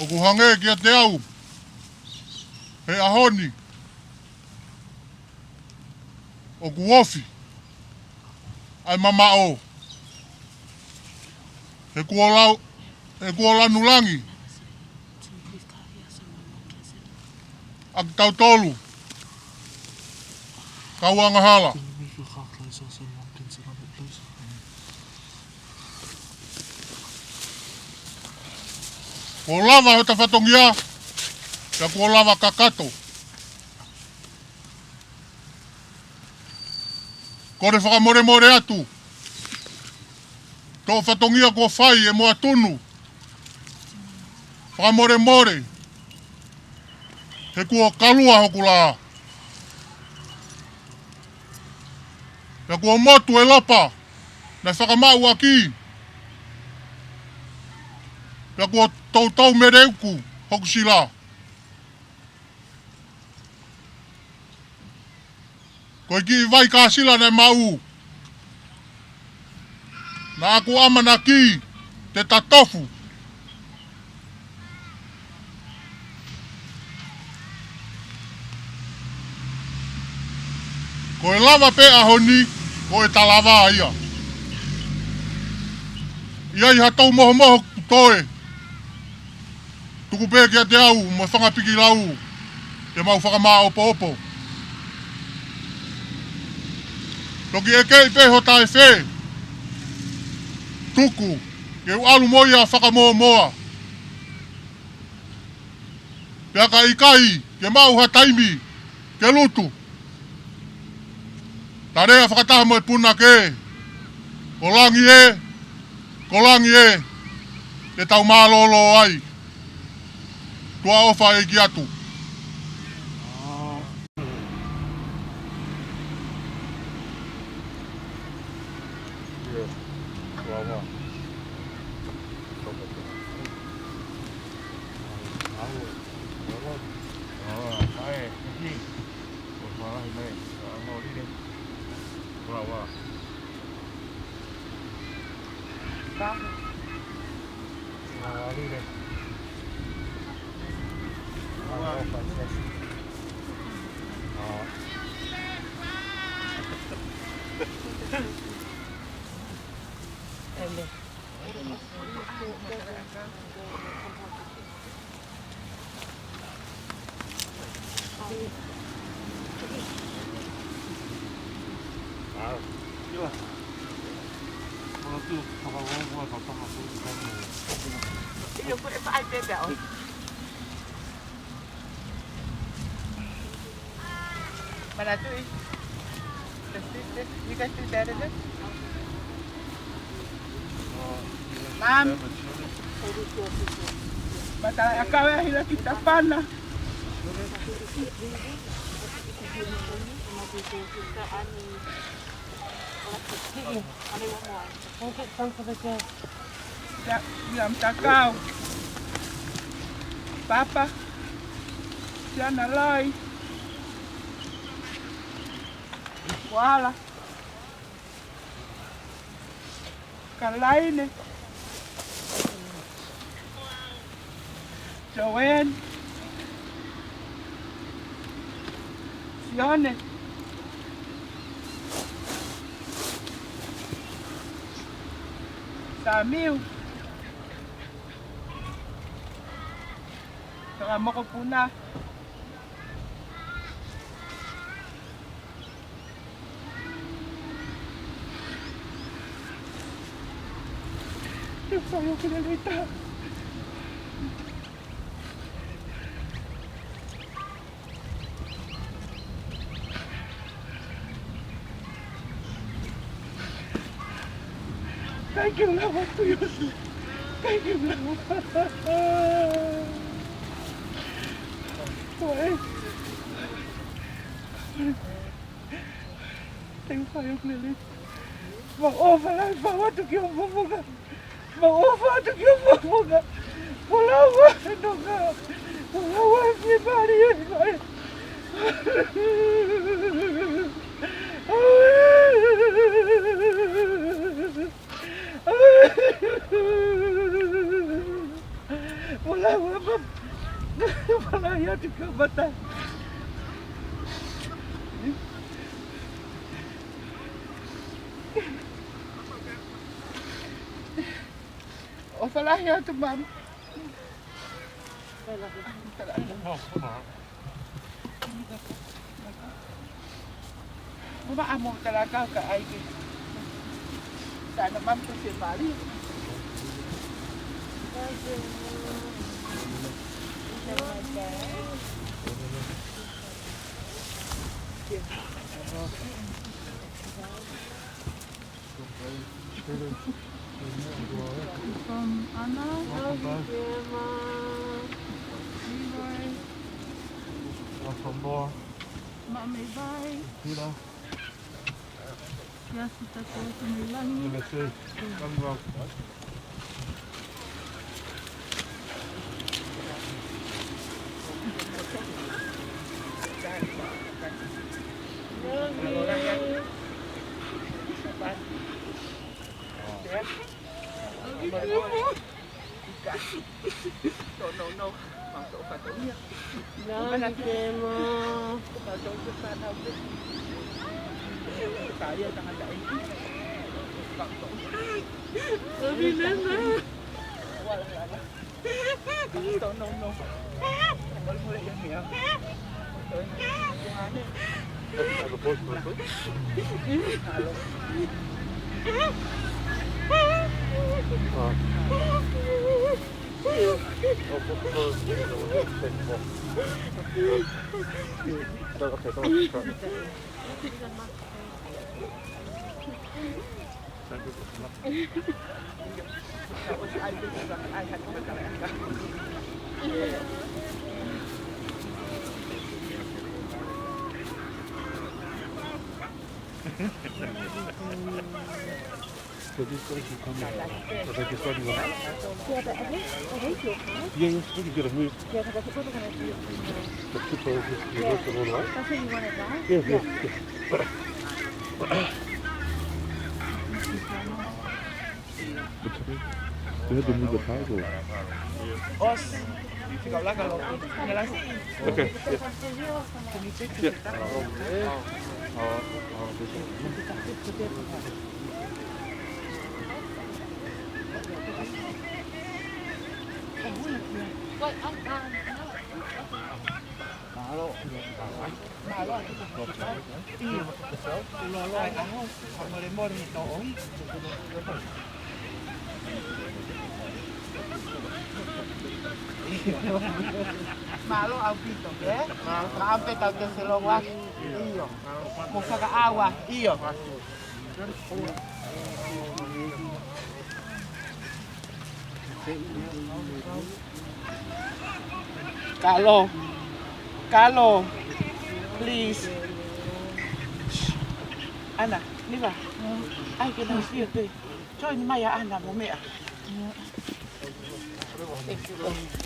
ʻOku hangē kiate au he ʻaho ni ʻoku ofi ʻa e mamaʻo, he kuo lau, he kuo lanu langi ʻa kitautolu kau angahala. Kuo lava hota fatongia, pea kuo lava kakato. Kole fakamolemole atu, toʻo fatongia kuo fai ʻe Moatunu, fakamolemole, he kuo kalua hoku lā. Pea kuo motu e lopa naʻe fakamaʻu ʻaki, pea kuo toutou meleuku hoku sila. Ko e kiʻi vai kāsila naʻe maʻu, naʻa ku ʻamanaki te ta tofu. Ko e lava pē ʻaho ni, ko e ta lava ia. ʻI ai ha tau mohomoho kuo toe, tuku pē kiate au mo e fanga pikilau ke mau fakamāʻopoʻopo. Toki ʻekeʻi pē hota efe, tuku ke u ʻalu mo ia fakamōmoa. Pea ka ʻikai ke maʻu ha taimi ke lutu, ta lea fakataha mo e punake, ko langi ē, ko langi ē, te tau mālōlō ai. Tuʻa ʻofa ʻeiki atu. Manatuʻi. That's it, that's, you guys did that, is it? Mom. Matala ʻakau ē, hila ki Tapana. We'll get some for the girls. Ia, ia Matakau. Papa. Siana Lai. Kuala. Kalaine. Joanne. Sione. Samiu. Takamokopuna. Te fai ʻo kile leita. Thank you, Lord, for your, thank you, Lord. Boy. Thank you for your lily. Mau ʻofa lahi, mau ʻoatu ki ho fofonga. Mau ʻofa atu ki ho fofonga. Mau lau ʻa e nonga. Mau lau ʻa e fiemālie ko ē. Mau lau ʻa e mama. Mau lau atu ki ho mata. ʻOfa lahi atu, Mama. Mama, amo tala kau ka ai ke. Sana mam tu se mali. From Ana. Welcome, bye. Leroy. Welcome, boy. Maʻa mei vai. Peter. Yes, that's also me. Let me see. Come, bro. So this place you come in. So they just thought you were. Yeah, but are they, are they your cars? Yeah, yes, we can get a move. Yeah, 'cause I think we were gonna do it from the. The people just, you know, the road, right? That's what you wanted, right? Yeah, yeah, yeah. They have to move the cars over. Os. Okay. Yeah. Mālō ʻaupito, ē? Mālō. Ka ʻape tau te selonga. ʻIo. Mo fakaʻauha. ʻIo. Kalo. Kalo. Please. Ana, Niva. ʻAi ke nau sio pē. Join mai ʻa Ana mo meʻa. Thank you, Lord.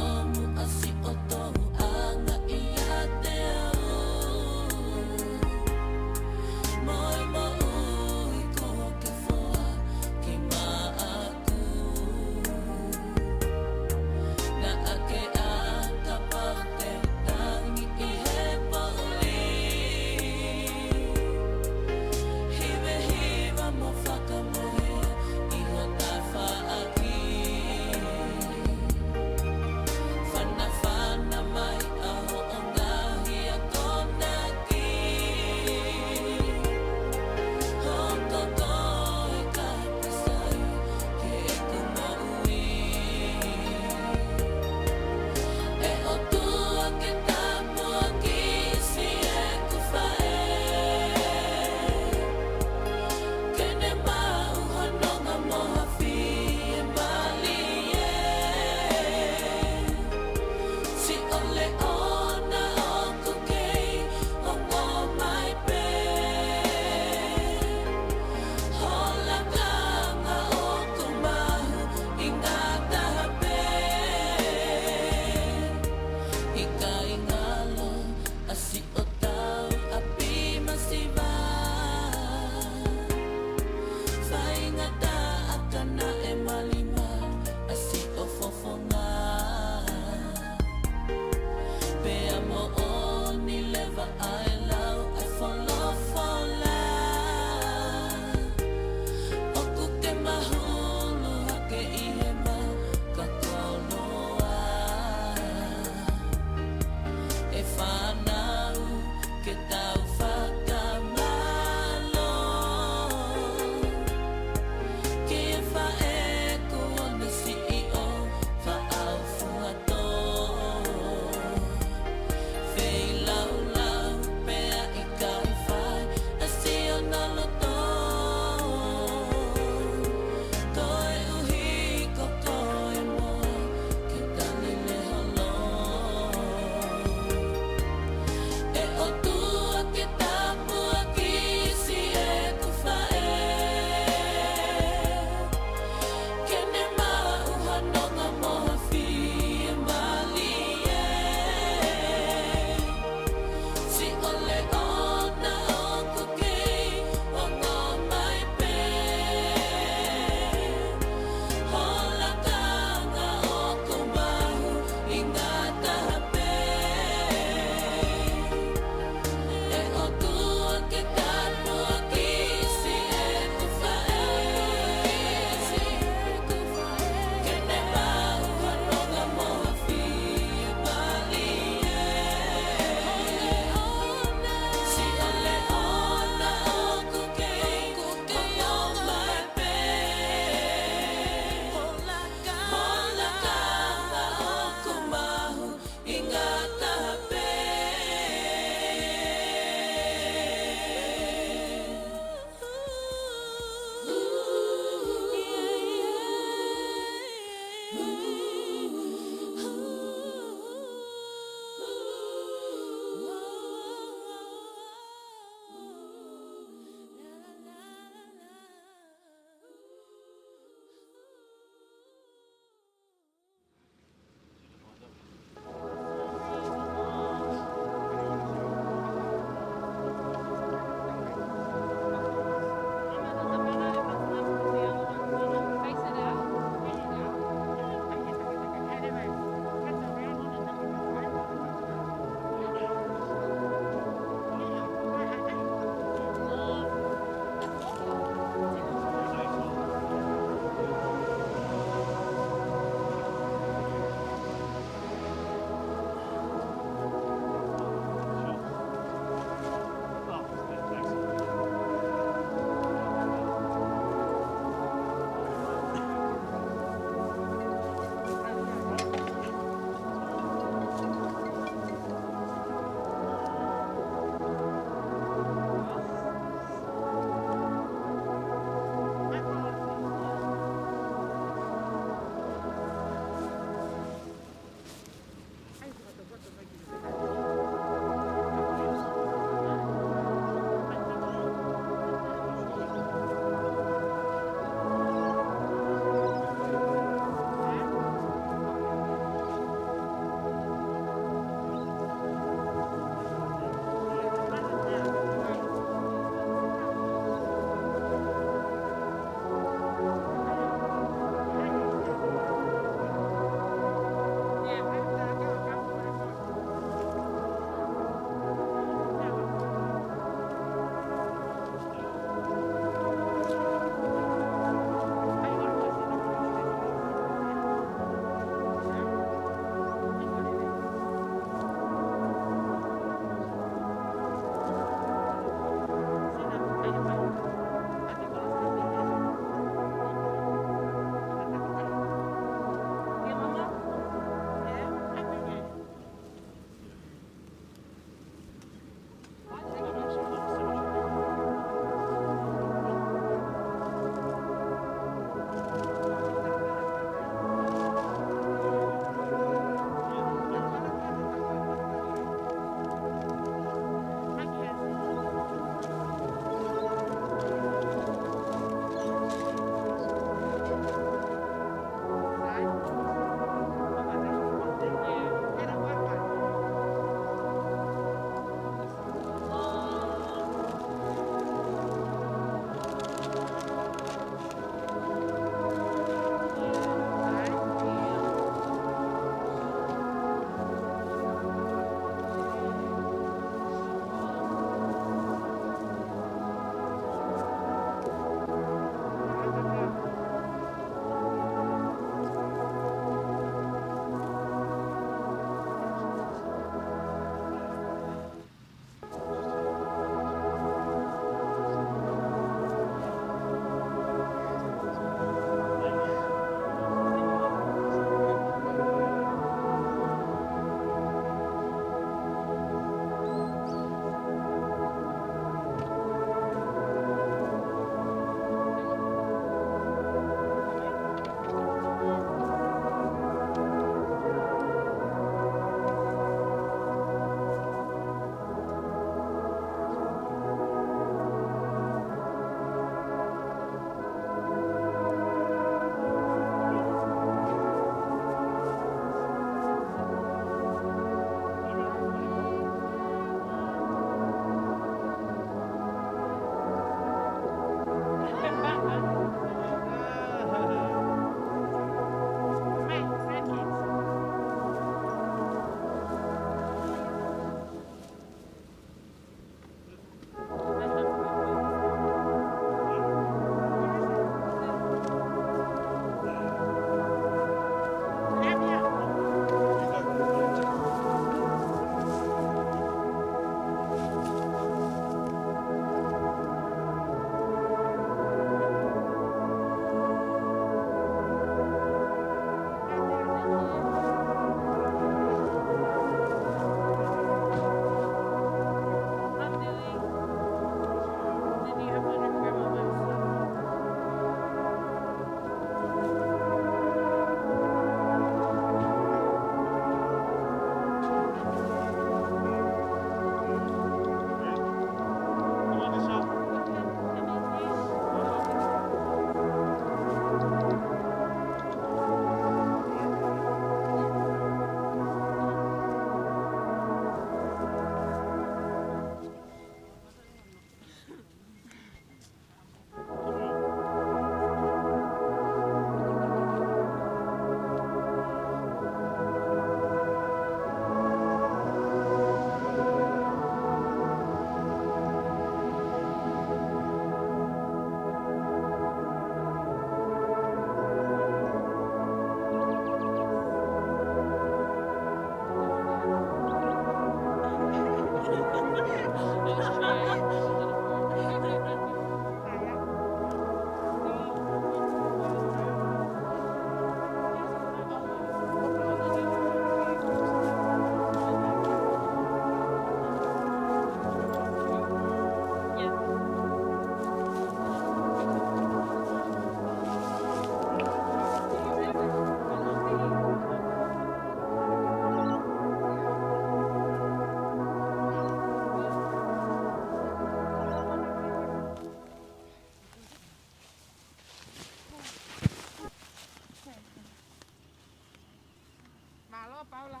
Paula.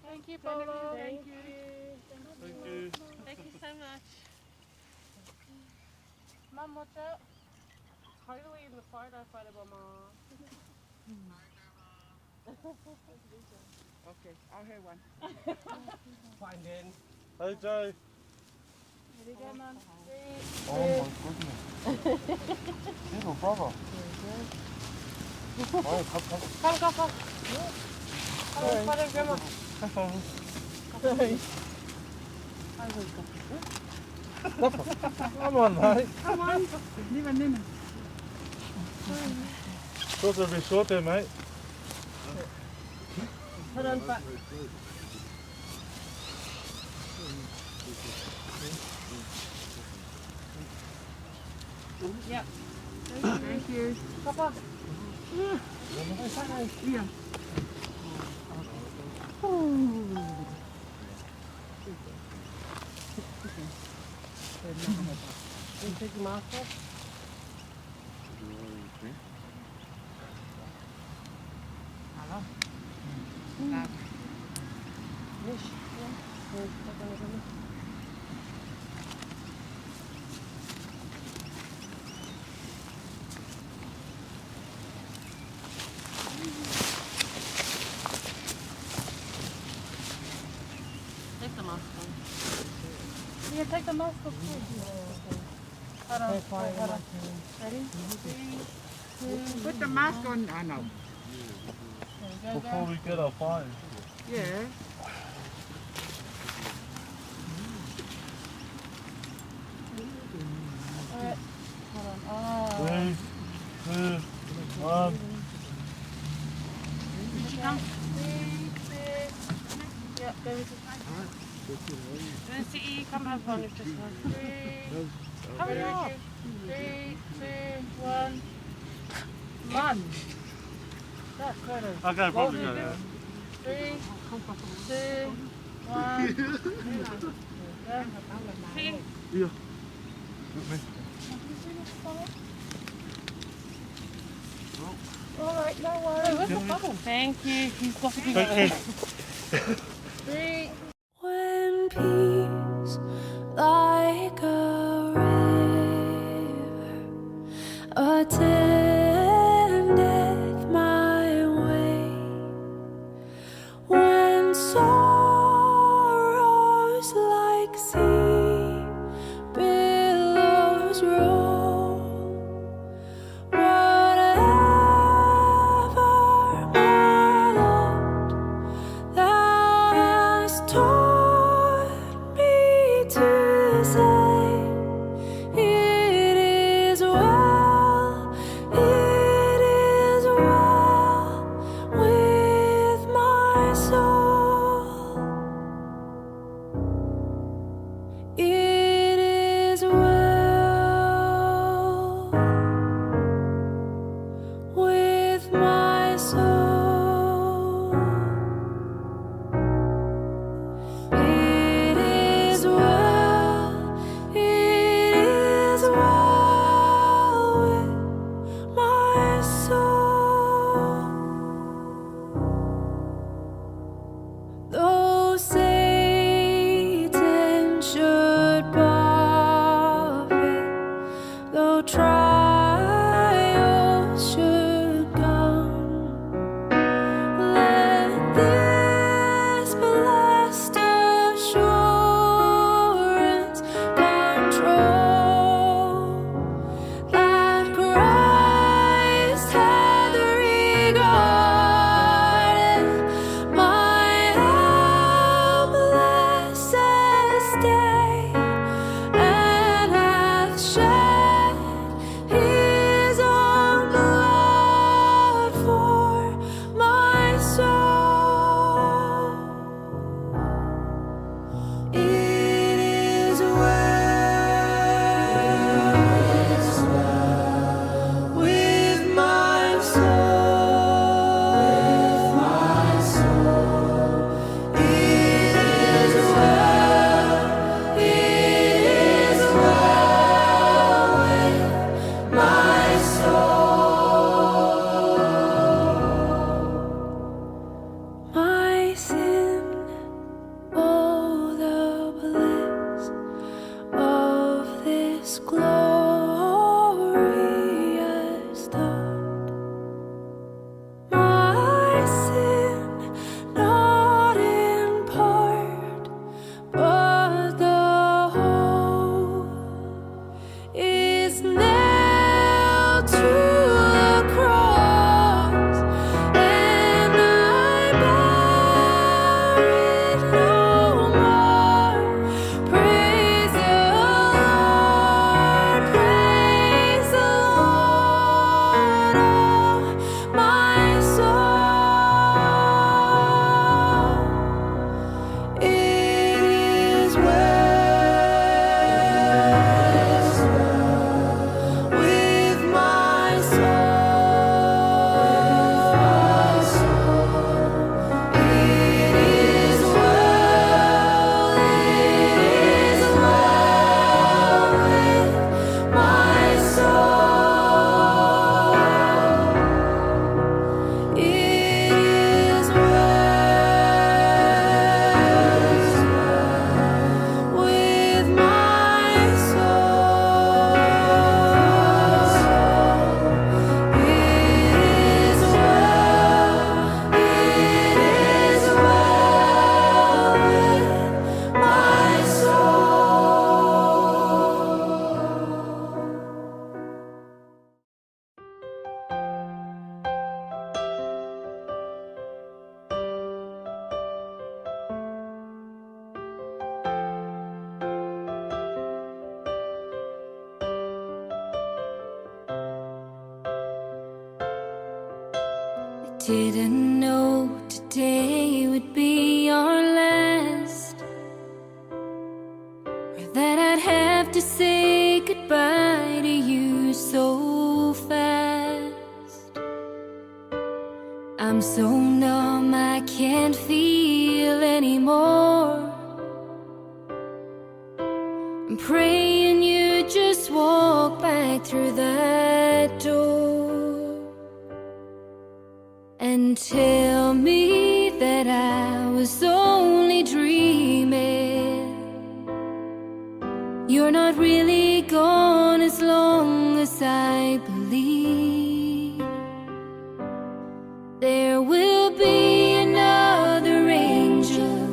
Thank you, Paula. Thank you. Thank you. Thank you so much. Mum, watch out. Hopefully in the photo, photo, Mama. Okay, I'll have one. Fine then. Hey, Joe. Here you go, Mum. Three, oh my goodness. Little brother. Oh, come, come. Come, come, come. Come on, Father, Grandma. Come on, mate. Come on. Leave it, leave it. Supposed to be short there, mate. Hold on, Pat. Yep. Thank you. Papa. Yeah. Can you take your mask off? Take the mask off. Yeah, take the mask off too. Hold on, wait, hold on. Ready? Three, two, put the mask on, I know. Before we get our fire. Yeah. All right. Hold on. Oh. Three, two, one. Did you come? Three, two. Yep, go with the fire. Let's see, come up on it, this one. Three. Hurry up. Three, two, one. Run. That's better. Okay, probably go, yeah. Three, two, one. Hey. Yeah. All right, no worries. Hey, where's the bubble? Thank you. He's got to be there. Three. When peace like a river attendeth my way, when sorrows like sea billows roll, whatever, my Lord, thou Didn't know today would be our last, or that I'd have to say goodbye to you so fast. I'm so numb, I can't feel anymore. I'm praying you just walk back through that door and tell me that I was only dreaming. You're not really gone as long as I believe. There will be another angel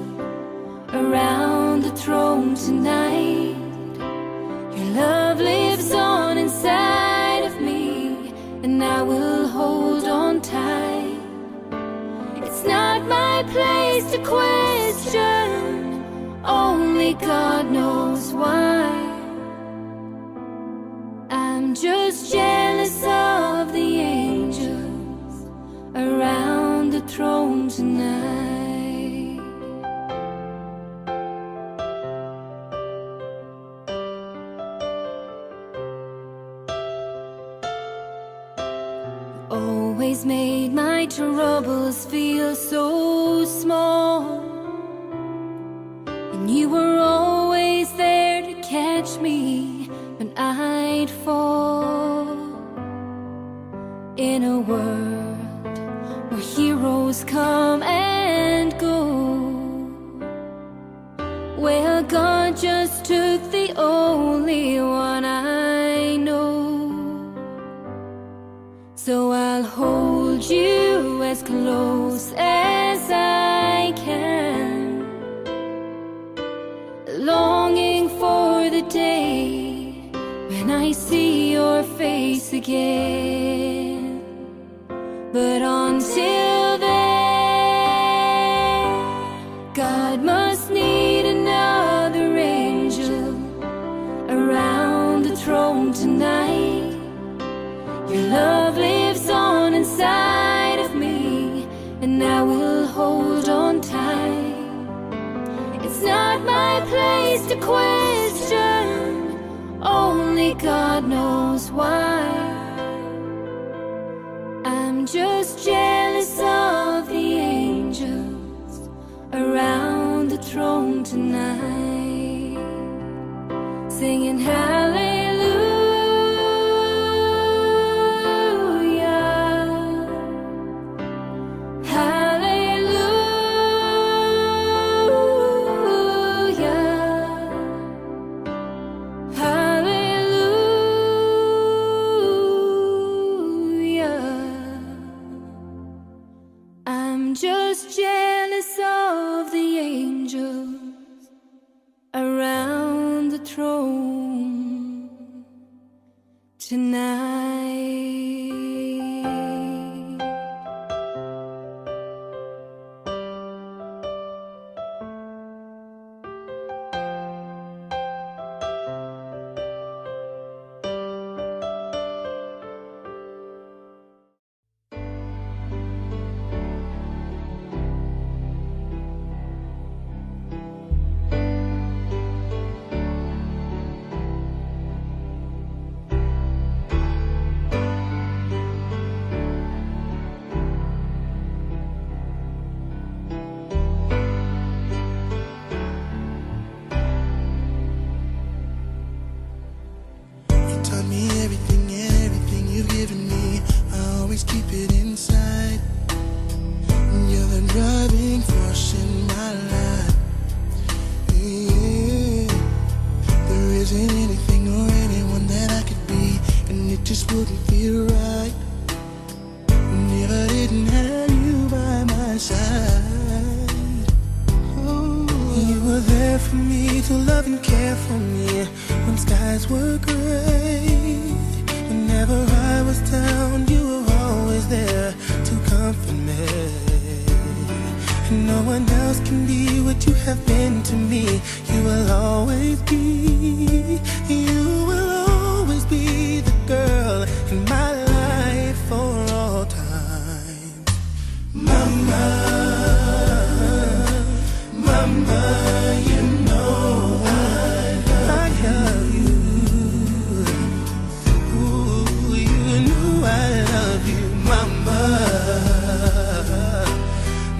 around the throne tonight. Your love lives on inside of me, and I will hold on tight. It's not my place to question, only God knows why. I'm just jealous of the angels around the throne tonight. Always made my troubles feel so small, and you were always there to catch me when I'd fall. In a world where heroes come and go, well, God just took the only one I know. So I'll hold you as close as I can, longing for the day when I see your face again. But until then, God must need another angel around the throne tonight. Your love lives on inside of me, and I will hold on tight. It's not my place to question, only God knows why. I'm just jealous of the angels around the throne tonight, singing hallelujah, hallelujah, hallelujah. I'm just jealous of the angels around the throne tonight. You taught me everything and everything you've given me, I always keep it inside. You're the driving force in my life. Yeah. There isn't anything or anyone that I could be, and it just wouldn't feel right if I didn't have you by my side. Oh. You were there for me to love and care for me when skies were gray. Whenever I was down, you were always there to comfort me. And no one else can be what you have been to me. You will always be, you will always be the girl in my life for all time. Mama, you know I love you. Ooh, you know I love you, Mama.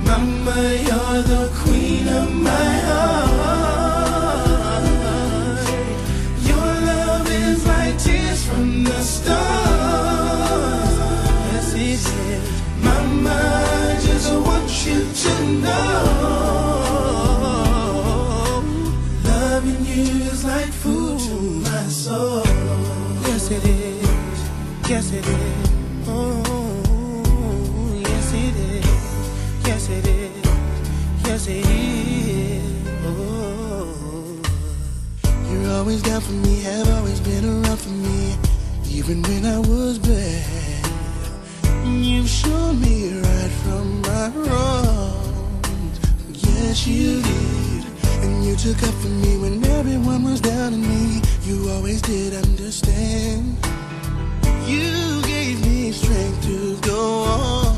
Mama, you're the queen of my heart. Your love is like tears from the stars. Yes, it is. Mama, I just want you to know, loving you is like food to my soul. Yes, it is. Yes, it is. Oh, yes, it is. Yes, it is. Yes, it is. Oh. You're always down for me, have always been around for me, even when I was bad. You showed me right from my wrongs. Yes, you did. And you took up for me when everyone was down on me. You always did understand. You gave me strength to go on.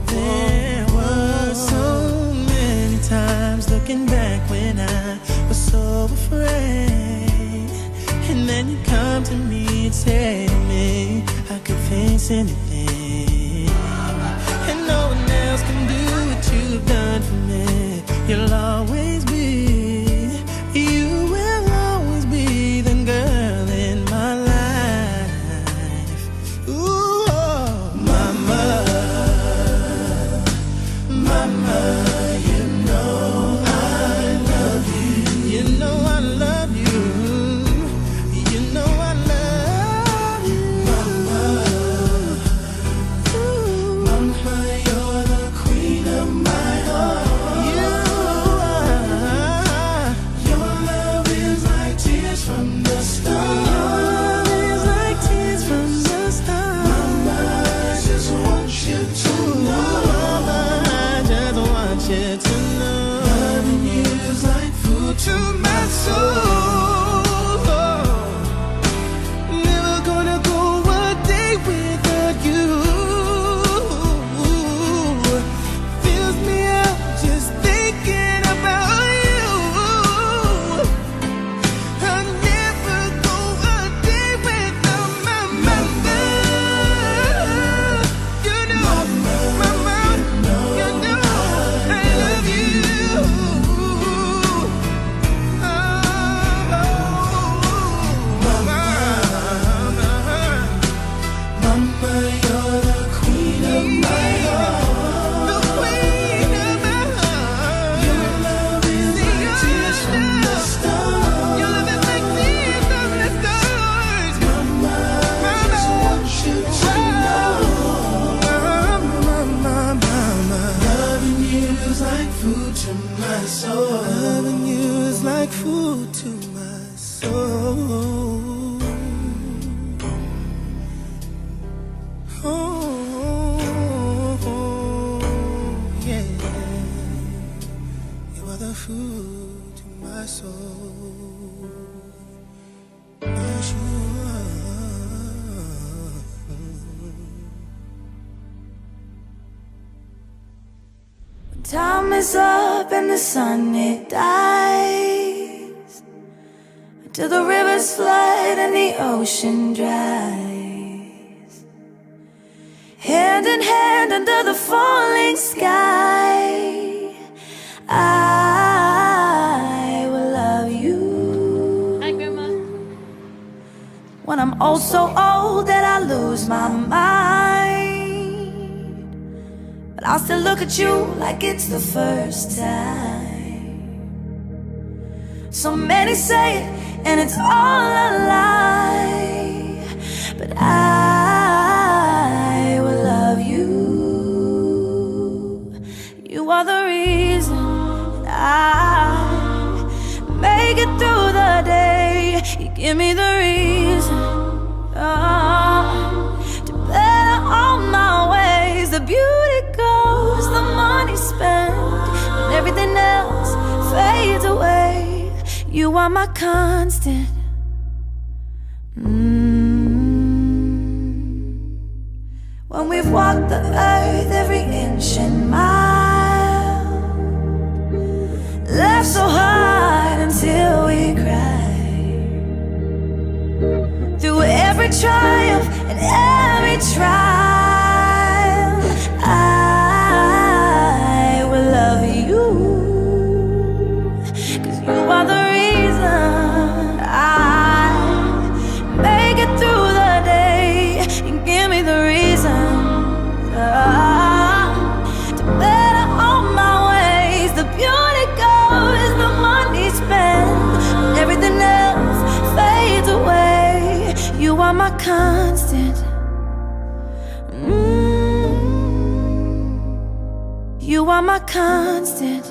There were so many times looking back when I was so afraid. And then you come to me and say to me, "I can face anything. And no one else can do what you've done for me." You'll always be, you will always be the girl in my life. Ooh, oh, mama, mama, you know I love you. You know I love you. You know I love you. Mama, ooh, mama, you're the queen of my heart. You are. Your love is like tears from the stars. Your love is like tears from the stars. Mama, I just want you to know. Mama, I just want you to know. Loving you is like food to my soul. Never gonna go a day without you. Fills me up just thinking about you. I'll never go a day without my mama. You know, mama, you know I love you. Oh, mama. Mama, you're the queen of my heart. The queen of my heart. Your love is like tears from the stars. Your love is like tears from the stars. Mama, I just want you to know. Mama, mama, mama. Loving you is like food to my soul. Loving you is like food to my soul. Oh, yeah. You are the food to my soul. Yes, you are. Time is up and the sun, it dies, till the rivers flood and the ocean dries. Hand in hand under the falling sky, I will love you. Hi, Grandma. When I'm oh so old that I lose my mind, but I'll still look at you like it's the first time. So many say it, and it's all a lie, but I will love you. You are the reason I make it through the day. You give me the reason, oh, to better all my ways. The beauty goes, the money spent, and everything else fades away. You are my constant. Mm. When we've walked the earth every inch and mile, constant. Mm. You are my constant.